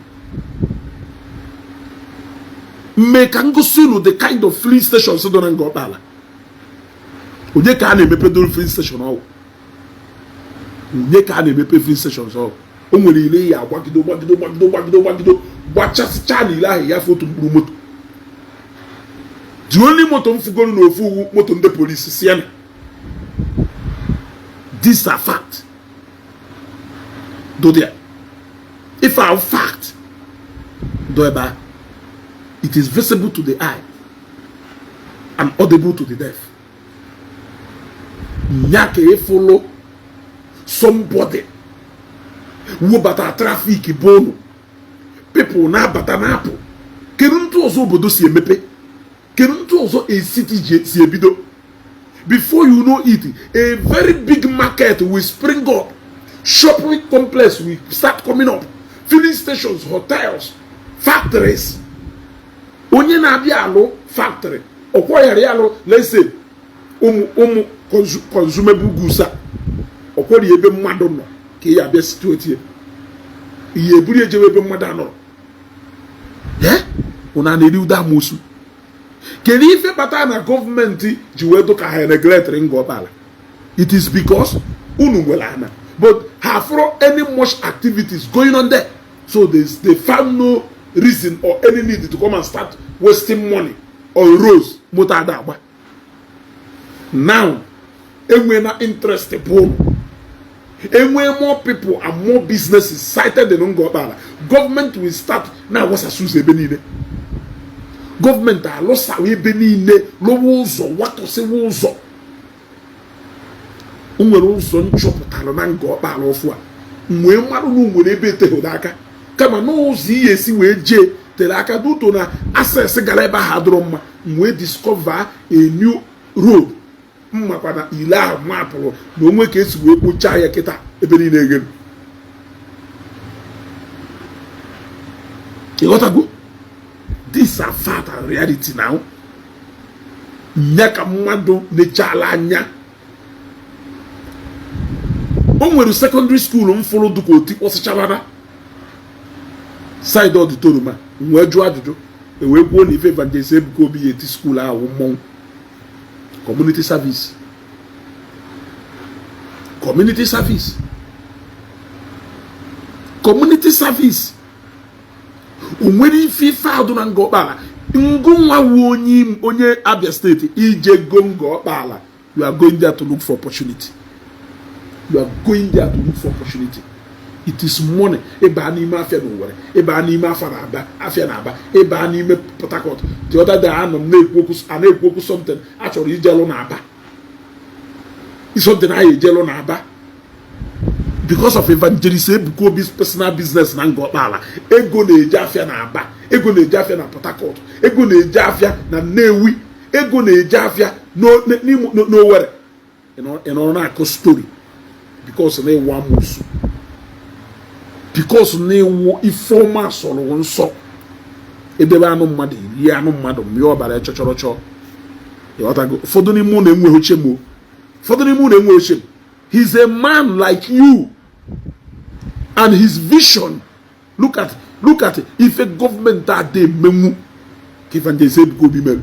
Mee ka ngosi unu the kind of filling stations dị na Nga Ọkpala. Onye ka a na-emepe doro filling station ọwụ? Onye ka a na-emepe filling stations ọwụ? O nwere ile ya agbagido, gbagido, gbagido, gbagido, gbagido, gbachasịcha na ile ahụ ya otu mkpụrụ moto. The only moto m fugoro na ofu uwu moto ndị polisi Sienna. These are fact do there. If our fact do ebe a, it is visible to the eye and audible to the deaf. Nya ka ịfụlụ somebody webata traffic bụ unu people na-abata na-apụ. Kedu ntụ ọzọ obodo si emepe? Kedu ntụ ọzọ a city si ebido? Before you know it, a very big market will spring up, shopping complex will start coming up, filling stations, hotels, factories. Onye na-abịa alụ factory ọkwọghara ya alụ, let's say ụmụ ụmụ consumable goods a ọkwọrọ ebe mmadụ nọ ka ya abịa situate ihe eburu ejewe ebe mmadụ anọrọ. Ee, unu a na-eri ude amoosu. Kedu ife kpatara na gọọmenti ji wee dụ ka ha neglectịrị Nga Ọkpala? It is because unu nwere ana, but ha fụrụ any much activities going on there, so they found no reason or any need to come and start wasting money on roads moto ada agba. Now Enwe na interest bụ enwee more people and more businesses sited in Ngor Okpala, government will start na-awasasị ụzọ ebe niile. Gọọmenti alụsawa ebe niile, lụwa ụzọ, watụsịwa ụzọ. O nwere ụzọ nchọpụtara na Ngor Okpala ọfụ a wee mmadụ na nwere ebe eteghị aka, kama n'ụzọ ihe esi wee jee tere aka due to na access gara ebe ahụ adịrọ mma. Wee discover a new road, mmakwa na ile ahụ mapụrụ na onwe ka esi wee kpochaa ya kịta, ebe niile eghere. Ịghọtago? These are fact and reality now. Nya ka mmadụ nechala anya. O nwere secondary school m fụrụ dịka oti kpọsịchabara side auditorium a. Wee jụọ ajụjụ, ewee kwuo na ife Evangelist Ebuka Obi ya eti school ahụ mmọnwụ. Community service, community service, community service. O nwere ife adụ na Ngor Okpala. Ngụnwa wu onye Abia Steeti ije go Ngor Okpala, you are going there to look for opportunity. You are going there to look for opportunity. It is money. Ịba n'ime afịa na Owerri, ịba n'ime afịa na Aba, afịa na Aba, ịba n'ime Port Harcourt. The other day anọ m na-ekwu okwu, a na-ekwu okwu something a chọrọ ijelụ na Aba, something anyị ejelụ na Aba because of Evangelist Ebuka Obi's personal business na Ngor Okpala. Ego na-eje afịa na Aba, ego na-eje afịa na Port Harcourt, ego na-eje afịa na Nnewi, ego na-eje afịa n'Owerri. Ị nọrọ na-akụ story because na ịwụ amụsụ, because na ịwụ ifeọma sọrọ nsọ. Edebe anụ mmadụ, rie anụ mmadụ, mmịa ọbara chọchọrọ chọọ. Ịghọtago? Ụfọdụ n'ime ụlọ enweghị oche mo, ụfọdụ n'ime ụlọ enweghị oche. He's a man like you and his vision. Look at ife gọọmenti ada emenwu ka Evangelist Ebuka Obi mere.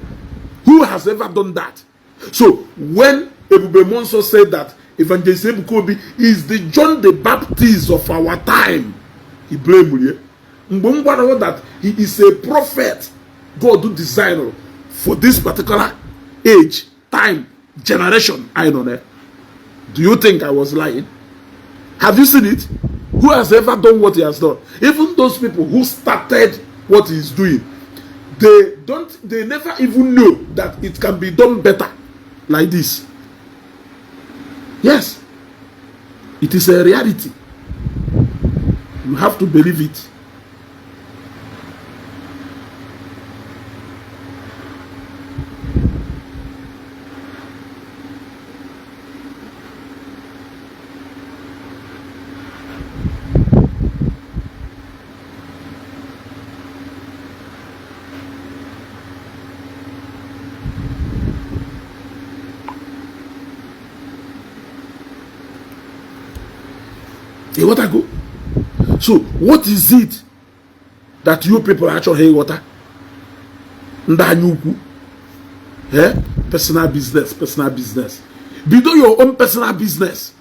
Who has ever done that? So when Ebube Muonso said that Evangelist Ebuka Obi is the John the Baptist of our time, he blamed ya. Mgbe m gwara that he is a prophet God designed for this particular age, time, generation I know there, do you think I was lying? Have you seen it? Who has ever done what he has done? Even those people who started what he is doing, they don't, they never even know that it can be done better like this. Yes, it is a reality. You have to believe it. Ịghọtago? So what is it that you people achọghị ịghọta? Ndị anya ukwu, eh? Personal business, personal business. Bido your own personal business.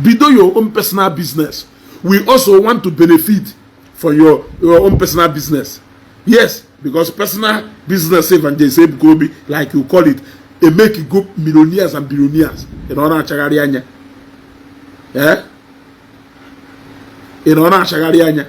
Bido your own personal business. We also want to benefit for your own personal business. Yes, because personal business Evangelist Ebuka Obi, like you call it, they make good millionaires and billionaires. Ị nọ na-achagharị anya, eh? Ị nọ na-achagharị anya.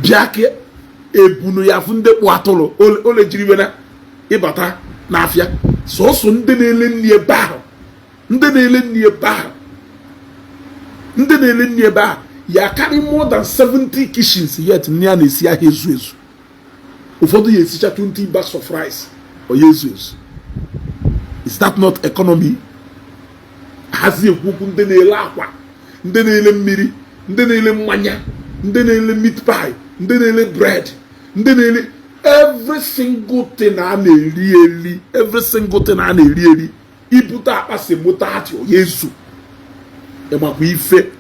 Bịa ka ebunu ya fụ ndị kpụ atụrụ ole jiri wena ịbata n'afịa. Sọsọ ndị na-ele nri ebe ahụ, ndị na-ele nri ebe ahụ, ndị na-ele nri ebe ahụ ya carry more than 70 kitchens, yet nri a na-esi ahịa ezu ezu. Ụfọdụ ya esicha 20 bags of rice, ọ ya ezu ezu. Is that not economy? Hazi ekwu okwu ndị na-ele akwa, ndị na-ele mmiri, ndị na-ele mmanya. Ndị na-ele meat pie, ndị na-ele bread, ndị na-ele every single thing a na-eri eri, every single thing a na-eri eri. Ibute akpa semo 30 ya ezu. Ịmakwa ife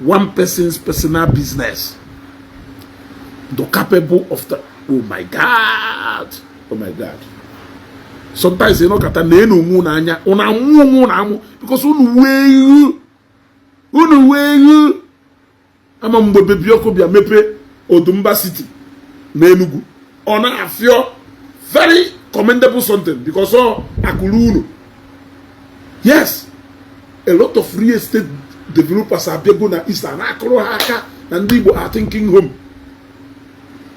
one person's personal business the capable of the, oh my God, oh my God. Sometimes ịnọkọta na enu onwe unu anya, unu amụ onwe unu amụ, because unu wee ihu, unu wee ihu. Ama mgbe Baby Ọkụ bịa mepee Odumba City na Enugu, ọ na-afịọ very commendable something, because ọ akụrụ unu. Yes, a lot of real estate developers abịago na East a na-akụrụ ha aka na ndị Igbo are thinking home.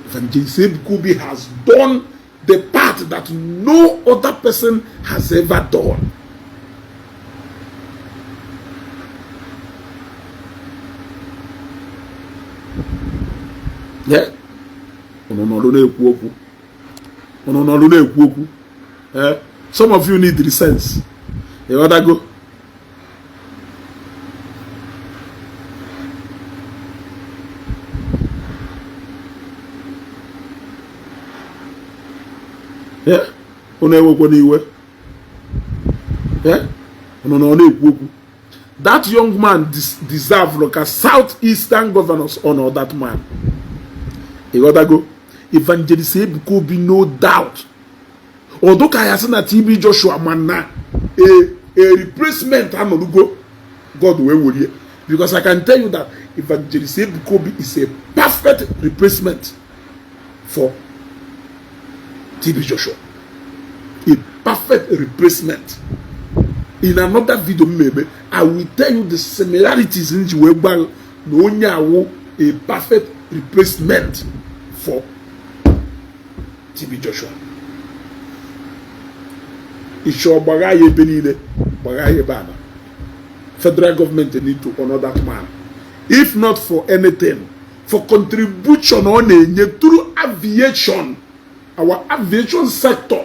Evangelist Ebuka Obi has done the part that no other person has ever done. Yeah. Unu nọrọ na-ekwu okwu, unu nọrọ na-ekwu okwu. Eh, some of you need the sense. Ịghọtago? Yeah, unu ewekwa n'iwe. Yeah, unu nọ na-ekwu okwu. That young man deserve ka South Eastern governors honor that man. Ịghọtago? Evangelist Ebuka Obi, no doubt, ọdụka ya sị na TB Joshua, mana a replacement anọrugo, God wee werie, because I can tell you that Evangelist Ebuka Obi is a perfect replacement for TB Joshua, a perfect replacement. In another video mmemme, I will tell you the similarities nji wee gba na onye awụ a perfect replacement for TB Joshua. Ịchọ gbagha ya ebe niile, gbagha ya ebe a. Federal government need to honor that man, if not for anything, for contribution ọ na-enye through aviation, our aviation sector.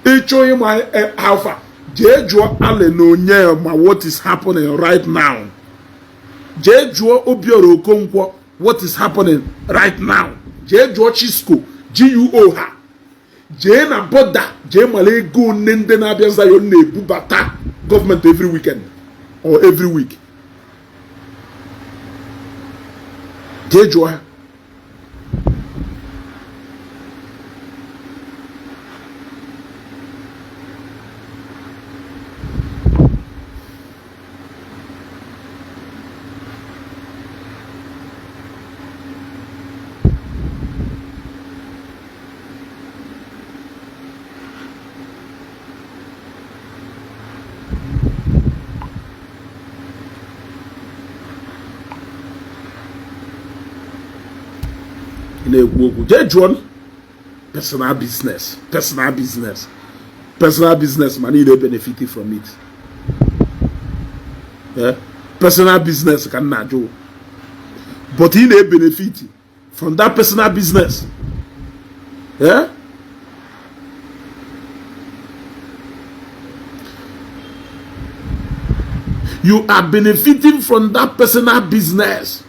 Ịchọ ịma alpha, jee jụọ Allen onye ma what is happening right now. Jee jụọ Obiora Okonkwo what is happening right now. Jee jụọ Chisco guo ha. Jee na border, jee mara ego one ndị na-abịa Zion na-ebubata gọọmenti every weekend or every week. Jee jụọ ha. Na-ekwu okwu, jee jụọ. Personal business, personal business, personal business, ma niile benefit from it. Yeah? Personal business ka m na-ajụ, but ị na-ebenefit from that personal business. Yeah? You are benefiting from that personal business.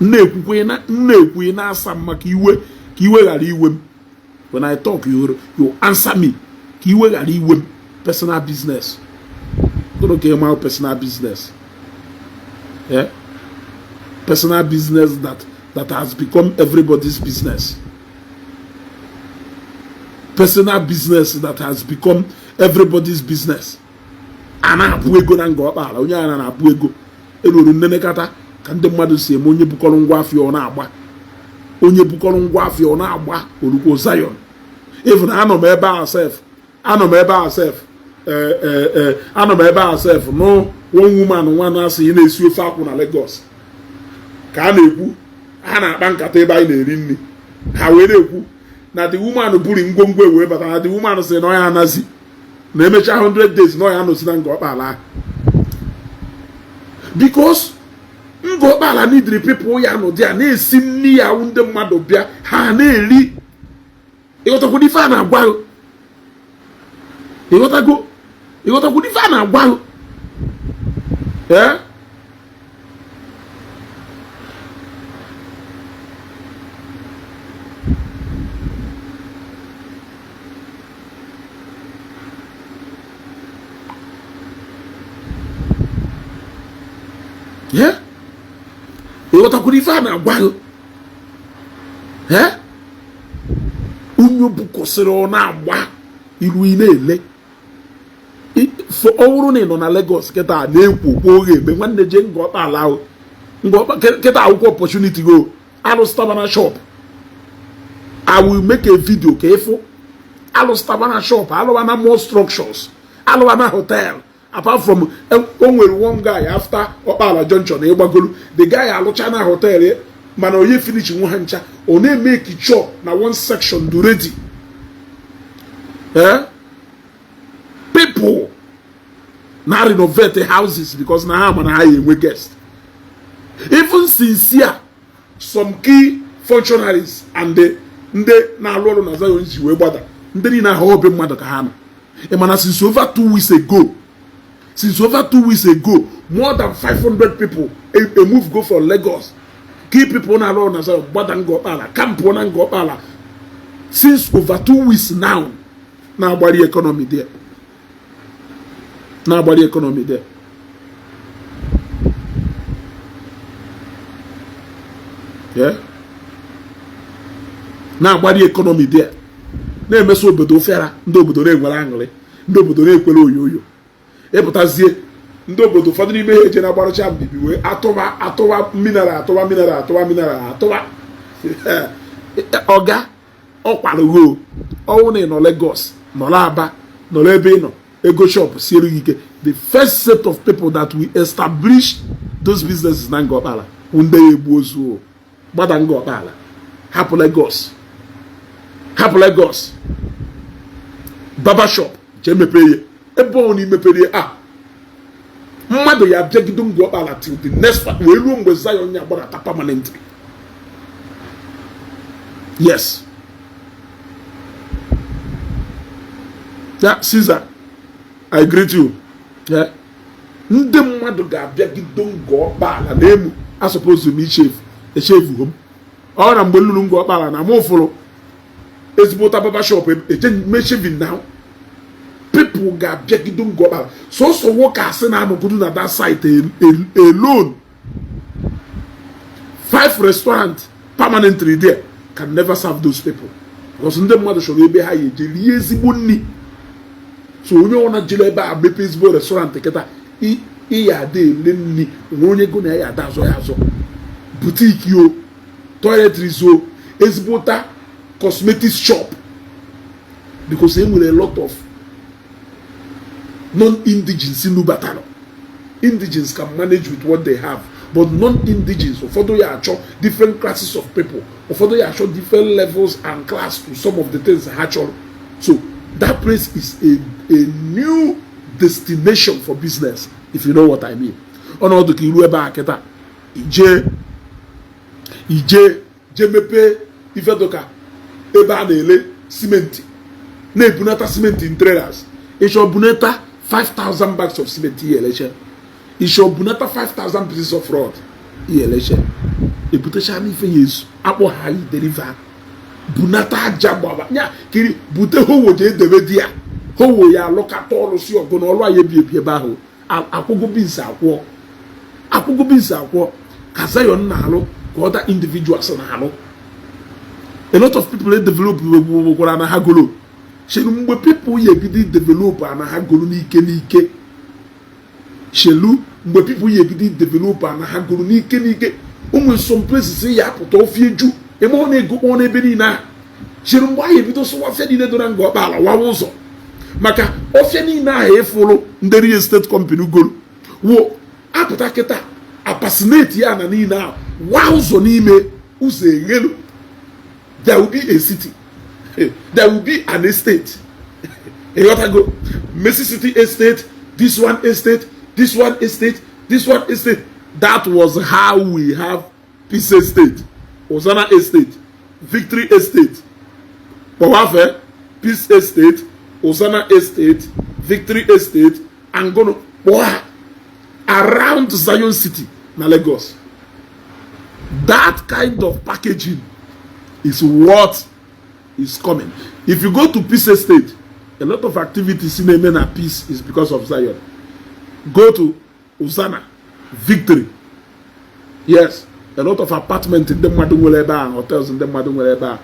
Nna-ekwukwe ị na-asa m maka iwe, ka iwe ghara iwe m. When I talk, you answer me, ka iwe ghara iwe m. Personal business, gịnị ka ịma personal business? Yeah? Personal business that has become everybody's business. Personal business that has become everybody's business. A na-apụ ego na nga ọkpala onye a na-apụ ego eruru nnenekata ka ndị mmadụ si eme. Onye bukọrọ ngwa afịa ọ na-agba, onye bukọrọ ngwa afịa ọ na-agba orukwo Zion. Even anọ m ebe a sef, anọ m ebe a sef, anọ m ebe a sef nụ one woman nwa na-asị ị na-esi ofe akwụ na Lagos, ka a na-ekwu, ha na-akpa nkata ebe anyị na-eri nri, ha wee na-ekwu na the woman buru ngwongwo wee bata, na the woman sị na ọ ya anazi na emecha 100 days na ọ ya anọsi na nga ọkpala ahụ, because nga ọkpala nidiri people ya nọdị ya na-esi nri ya, ndị mmadụ bịa ha na-eri. Ịghọtakwudo ife a na-agwa? Ịghọtago? Ịghọtakwudo ife a na-agwa? Ee. Yeah? Ịghọtakwara ife a na-agwa gị? Unyo bukọsịrị ọ na-agba iru ị na-ele. Ọ bụrụ na ị nọ na Lagos kịta na-ekwo kwa oge eme, nwanne, jee Ngor Okpala ahụ. Kịta akwụkwọ opportunity go alụstabana shop. I will make a video ka ịfụ alụstabana shop, alụwana more structures, alụwana hotel. Apart from o nwere one guy after Okpala Junction ịgbagolu, the guy alụcha na hotel, mana onye finish nwa ha ncha, ọ na-emeki sure na one section do ready. Eh? People na renovate houses because na ha mana ha ya enwe guest. Even sincere, some key functionaries and the ndị na-alụ ọrụ na Zion ji wee gbada, ndị niile ahụ obi mmadụ ka ha nọ. Ị mana since over 2 weeks ago, since over 2 weeks ago, more than 500 people a move go for Lagos. Key people na-alụ ọrụ na Zion gbada Ngor Okpala, camp na Ngor Okpala since over 2 weeks now, na-agbari economy there, na-agbari economy there. Yeah? Na-agbari economy there, na-emeso obodo ofera. Ndị obodo na-enwere aṅụrị, ndị obodo na-ekwere oyoyo. Ịpụtazie, ndị obodo ụfọdụ n'ime ha eje na-agbarụcha mbibi wee atụba, atụba mineral, atụba mineral, atụba mineral, atụba. Ọga ọkwarụgo ọnwụ na ị nọ Lagos, nọrọ Aba, nọrọ ebe ị nọ, ego shop siere gị ike. The first set of people that we establish those businesses na Ngor Okpala, ndị ya egbu ozu gbada Ngor Okpala, hapụ Lagos, hapụ Lagos, barber shop jee mepee ya. Ebe ọ na imepere a, mmadụ ya abịagido Ngor Okpala till the next one wee ruo mgbe Zion ya gbadata permanently. Yes. Yeah, Caesar, I greet you. Yeah. Ndị mmadụ ga-abịagido Ngor Okpala na emu asọpụzụ m ichefu echefugo m ọ na mgbe luru Ngor Okpala na mụ fụrụ ezigbo barber shop eje mee shaving. Now people ga-abịagido Ngor Okpala. Sọsọ nwoke asị na-anọgodo na that site alone, five restaurant permanently there can never serve those people, because ndị mmadụ chọrọ ebe ha ya eje rie ezigbo nri. So onye ọna jere ebe a mepe ezigbo restaurant kịta, ịya ada ele nri nwe onye go na ya ada azọ ya azọ. Boutique o, toiletries o, ezigbota cosmetics shop, because e nwere a lot of non-indigens nubatara. Indigens can manage with what they have, but non-indigens ụfọdụ ya achọ different classes of people, ụfọdụ ya achọ different levels and class to some of the things ha chọrọ. So that place is a new destination for business, if you know what I mean. Ọnọdụ ka iru ebe a kịta, ije ije jee mepee ife dụka ebe a na-ele simenti, na-ebunata simenti in trailers. Ịchọ bunata 5000 bags of cement, ihe eleche. Ịchọ bunata 5000 pieces of rod, ihe eleche. Ebutecha n'ife ya ezu akpọ ha deliver, bunata aja gbaba nya kiri, bute howo jee debe di ya. Howo ya alụkata ọrụ si ọgụ na ọrụ anyị ebi ebi ebe ahụ. Akwụgo beans, akwụọ akwụgo beans, akwụọ ka Zion na-alụ, ka other individuals na-alụ. A lot of people develop gwara na ha golo shelu. Mgbe people ya ebido develop ana ha golo n'ike n'ike, shelu mgbe people ya ebido develop ana ha golo n'ike n'ike. Ụmụ some places ya apụta ofe eju eme ọ na-ego kpọọ n'ebe niile ahụ. Chere mgbe anyị ebido sụwa ọfịa niile dora Ngor Okpala, wawa ụzọ, maka ọfịa niile ahụ ịfụrụ ndị real estate company goro wo apụta kịta apasineti ya na niile ahụ wa ụzọ n'ime ụzọ eghelu. There will be a city, there will be an estate. Ịghọtago? Mercy City Estate, this one estate, this one estate, this one estate. That was how we have Peace Estate, Hosanna Estate, Victory Estate. Kpọwafe Peace Estate, Hosanna Estate, Victory Estate, Angono, kpọọ ha around Zion City na Lagos. That kind of packaging is what is coming. If you go to Peace Estate, a lot of activities na-eme na Peace is because of Zion. Go to Hosanna, Victory, Yes, a lot of apartment ndị mmadụ nwere ebe a, hotels ndị mmadụ nwere ebe a,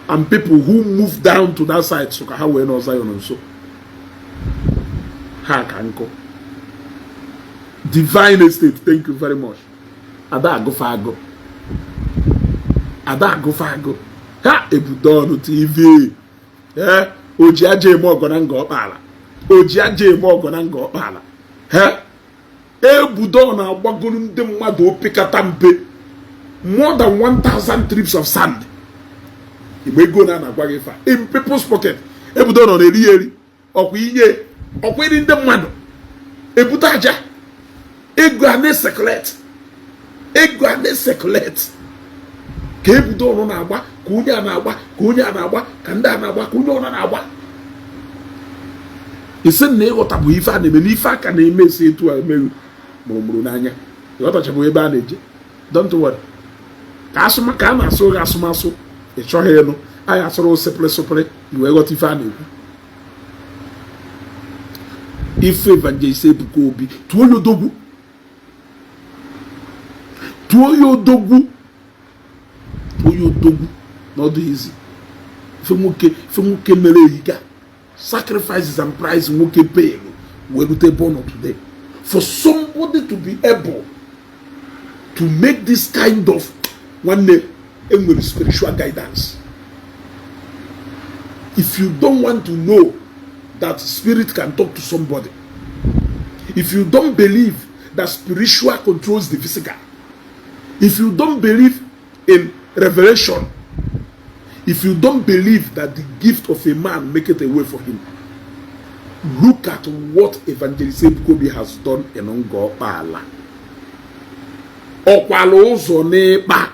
and people who move down to that side so ka ha wee nọ Zion nso ha ka nkụ. Divine Estate, thank you very much. Ada agụfa agụ, ada agụfa agụ ha. Ebudonu TV, ee, oji aja eme ọgọ na Nga Ọkpala, oji aja eme ọgọ na Nga Ọkpala. He Ebudonu agbagoro ndị mmadụ opekata mpe more than 1000 trips of sand. Igbe ego na na-agwa gị fa in people's pocket. Ebudonu na-eri ya eri, ọkwa inye, ọkwa iri ndị mmadụ ebute aja ego a na-ecirculate, ego a na-ecirculate ka Ebudonu na-agba, ka onye a na-agba, ka onye a na-agba, ka ndị a na-agba, ka onye ọna na-agba. Isi na ịghọta bụ ife a na-eme n'ife aka na-eme esi etu a emeghị mụrụmụrụ n'anya. Ịghọtachabụ ebe a na-eje. Don't worry, ka asụma ka a na-asụ gị asụmasụ ị chọghị ịnụ, anyị asụrụ sịpịrị sịpịrị iwee ghọta ife a na-ekwu. Ife Evangelist Ebuka Obi, tụọ ya odogwu, tụọ ya odogwu, tụọ ya odogwu na ọdụ izi. Ife nwoke, ife nwoke mere ehika, sacrifices and price nwoke payelu wee rute ebe ọ nọ today. For somebody to be able to make this kind of, nwanne, enwere spiritual guidance. If you don't want to know that spirit can talk to somebody, if you don't believe that spiritual controls the physical, if you don't believe in revelation, if you don't believe that the gift of a man make it a way for him, look at what Evangelist Ebuka Obi has done in Ngọkpala. Ọkwala ụzọ n'ịkpa.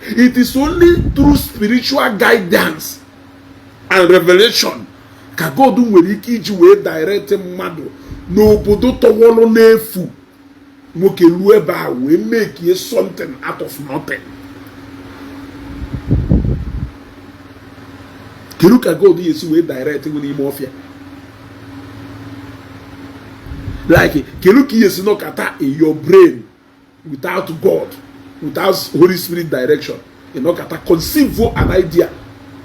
It is only through spiritual guidance and revelation ka God nwere ike iji wee direct mmadụ n'obodo tọwọrọ n'efu, nwoke ruo ebe a wee make something out of nothing. Kedu ka God ya esi wee direct gị n'ime ọfịa? Like, kedu ka ihe esi nọkata in your brain without God, without Holy Spirit direction, ịnọkata conceive an idea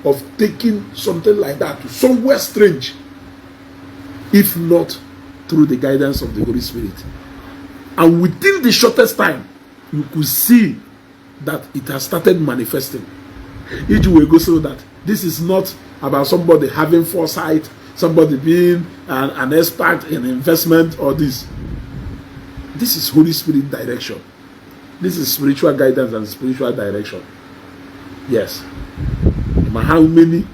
of taking something like that to somewhere strange, if not through the guidance of the Holy Spirit? And within the shortest time, you could see that it has started manifesting. Iji wee gosi that this is not about somebody having foresight, somebody being an expert in investment or this. This is Holy Spirit direction. This is spiritual guidance and spiritual direction. Yes. Ma how many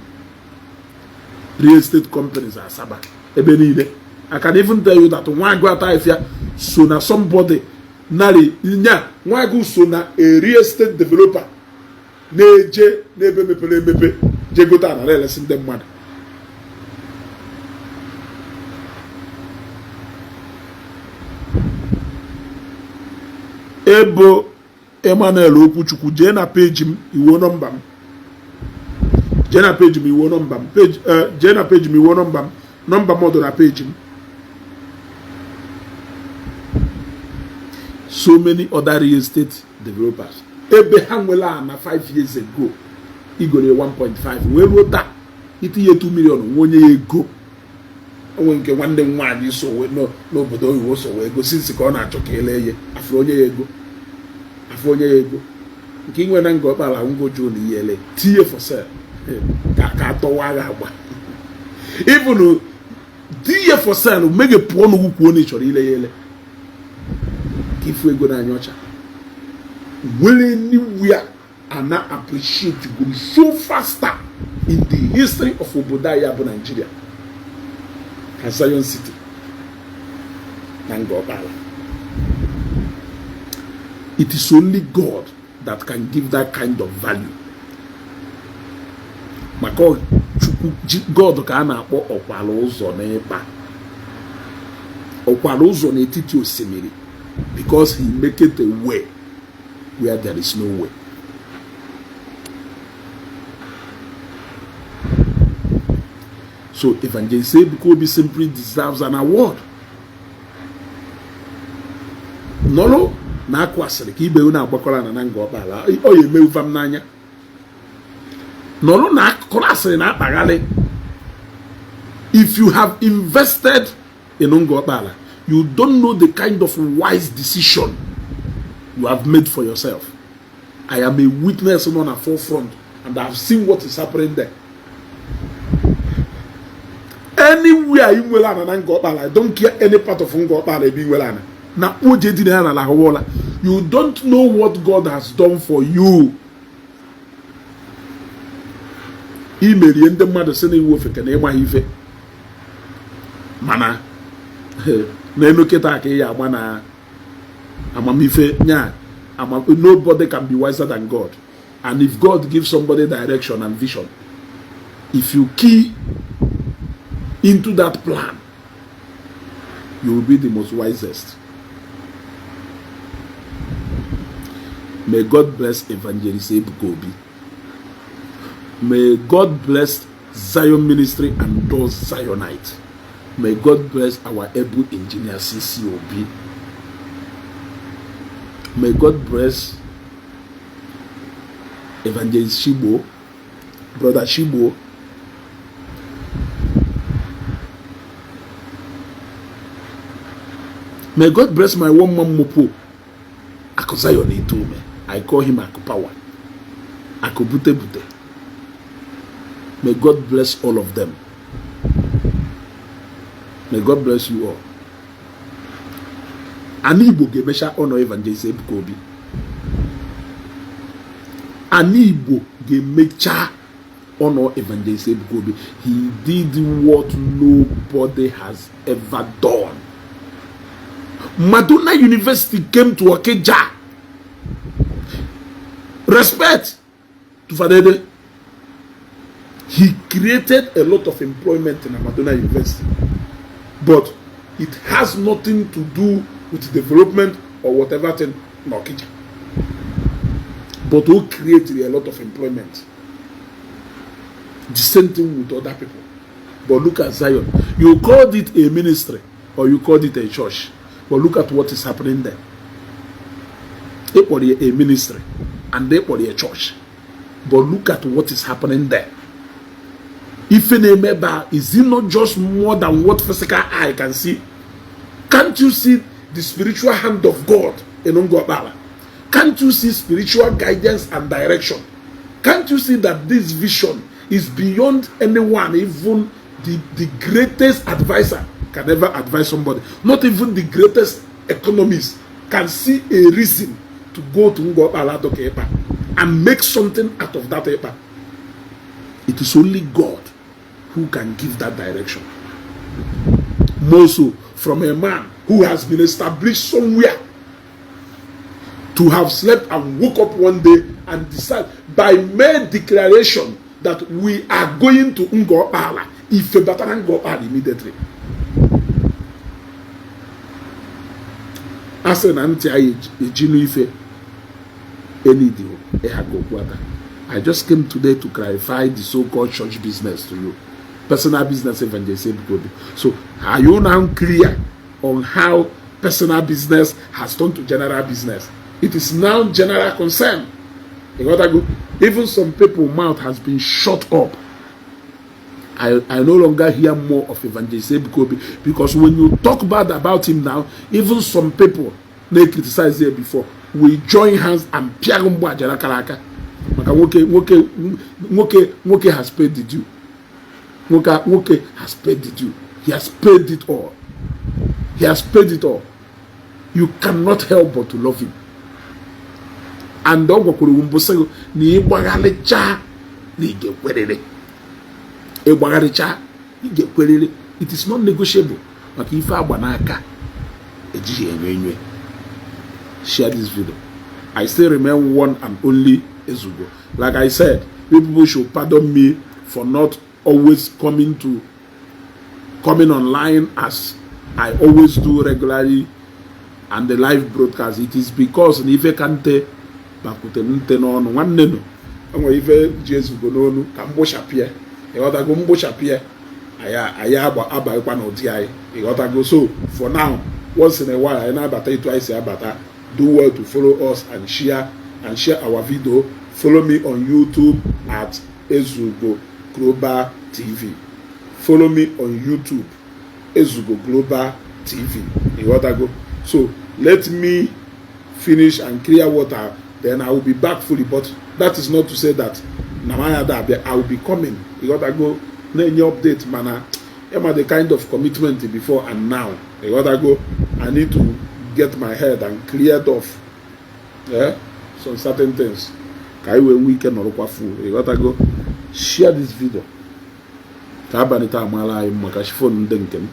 real estate companies are Asaba ebe niile? I can even tell you that Nwagụ Ataifia so na somebody nari nya. Nwagụ so na a real estate developer na-eje n'ebe mepere emepe jee gote ana na-elesi ndị mmadụ. Ebo Emmanuel Okwuchukwu, jee na peji m iwuo nọmba m. Jee na peji m iwuo nọmba m peji. Jee na peji m iwuo nọmba m. Nọmba m dị na peji m. So many other real estate developers ebe ha nwere ana 5 years ago igoro 1.5 wee ruo taa itinye 2 million nwe onye ya ego onwe. Nke nwanne m nwaanyị so n'obodo oyibo so wee gosi nsị ka ọ na-achọ ka ele ya afọ onye ya ego, afọ onye ya ego. Nke inwe na Nga Ọkpala ngoju na ihe ele tinye for sale ka atọwa agha agba. Even tinye for sale, meghepụ ọnụ gị kwuo na ị chọrọ ile ya ele ka ifu ego n'anya ọcha nwere. Anywhere ana appreciate go so faster in the history of obodo anyị bụ Nigeria ka Zion City na Nga Ọkpala. It is only God that can give that kind of value, maka Chukwu God ka a na-akpọ ọkwara ụzọ n'ịkpa, ọkwara ụzọ n'etiti osimiri, because he make it a way where there is no way. So Evangelist Ebuka Obi simply deserves an award. Nọrọ Na-akụ asịrị ka ibe na-agbakọrọ ana na Ngor Okpala, ọ ya emewuva m n'anya. Nọrọ na akụkọrọ asịrị na-akpagharị. If you have invested in Ngor Okpala, you don't know the kind of wise decision you have made for yourself. I am a witness on the forefront and I have seen what is happening there. Anywhere ị nwere ana na Ngor Okpala, I don't care any part of Ngor Okpala ebe ị nwere ana na oje dị na ya na lahụwọla, you don't know what God has done for you. Imerie ndị mmadụ si na iwu ofeke na ịmaghị ife, mana n'elu kịta ka ị ya agba na amamife nya. Nobody can be wiser than God, and if God gives somebody direction and vision, if you key into that plan, you will be the most wisest. May God bless Evangelist Ebuka Obi. May God bless Zion Ministry and those Zionites. May God bless our able engineer CC Obi. May God bless Evangelist Shibo, Brother Shibo. May God bless my one man Mopo. Akụ Zion Itume. I call him Akụ Power. Akụ Bute Bute. May God bless all of them. May God bless you all. Ana Igbo ga-emecha honour Evangelist Ebuka Obi. Ana Igbo ga-emecha honour Evangelist Ebuka Obi. He did what nobody has ever done. Madonna University came to Okija. Respect to Fadede. He created a lot of employment in Madonna University, but it has nothing to do with development or whatever thing in Okija. But who created a lot of employment. The same thing with other people. But look at Zion. You called it a ministry or you called it a church. But look at what is happening there. They call it a ministry and they call it a church. But look at what is happening there. Ife na-eme ebe a, is it not just more than what physical eye can see? Can't you see the spiritual hand of God in Ngor Okpala? Can't you see spiritual guidance and direction? Can't you see that this vision is beyond anyone, even the greatest advisor can never advise somebody. Not even the greatest economist can see a reason to go to Ngor Okpala Doka Ekpa and make something out of that Ekpa. It is only God who can give that direction. More so from a man who has been established somewhere to have slept and woke up one day and decide by mere declaration that we are going to Ngor Okpala. Ife batara Ngor Okpala immediately. A sị na ntị anyị eji nụ ife enidi ịha ka okwu ata. I just came today to clarify the so-called church business to you. Personal business Evangelist Ebuka Obi. So are you now clear on how personal business has turned to general business? It is now general concern. You got to go. Even some people mouth has been shut up. I no longer hear more of Evangelist Ebuka Obi, because when you talk bad about him now, even some people they criticize here before, we join hands and pịa mgbe ajara kara aka. Maka nwoke nwoke nwoke nwoke has paid the due. Nwoke nwoke has paid the due. He has paid it all. He has paid it all. You cannot help but to love him. And ọ gwakwuru mbụ sị na ịgbagharịcha na ị ga-ekwerịrị. Ịgbagharịcha ị ga-ekwerịrị. It is not negotiable. Maka ife agba n'aka ejighị enyo enyo. Share this video. I still remain one and only Ezugo. Like I said, people should pardon me for not always coming online as I always do regularly and the live broadcast. It is because na ife ka nte bakwutere nte n'ọnụ nwanne nụ enwere ife ji Ezugo n'onu ka mgbụchapịa, ịghọtago, mgbụchapịa anyị abaghịkwa n'ụdị anyị, ịghọtago. So for now, once in a while anyị na-abata etu anyị si abata. Do well to follow us and share our video. Follow me on YouTube at Ezugo Global TV. Follow me on YouTube, Ezugo Global TV. Ịghọtago? So let me finish and clear water, then I will be back fully. But that is not to say that na m aya abịa. I will be coming, ịghọtago, na-enye update, mana ịma the kind of commitment before and now, ịghọtago, I need to get my head and cleared off, yeah, some certain things ka anyị wee nwee ike nọrọkwa full. Ịghọtago? Share this video ka abalị taa amaala anyị mma ka chiffon ndị nke m.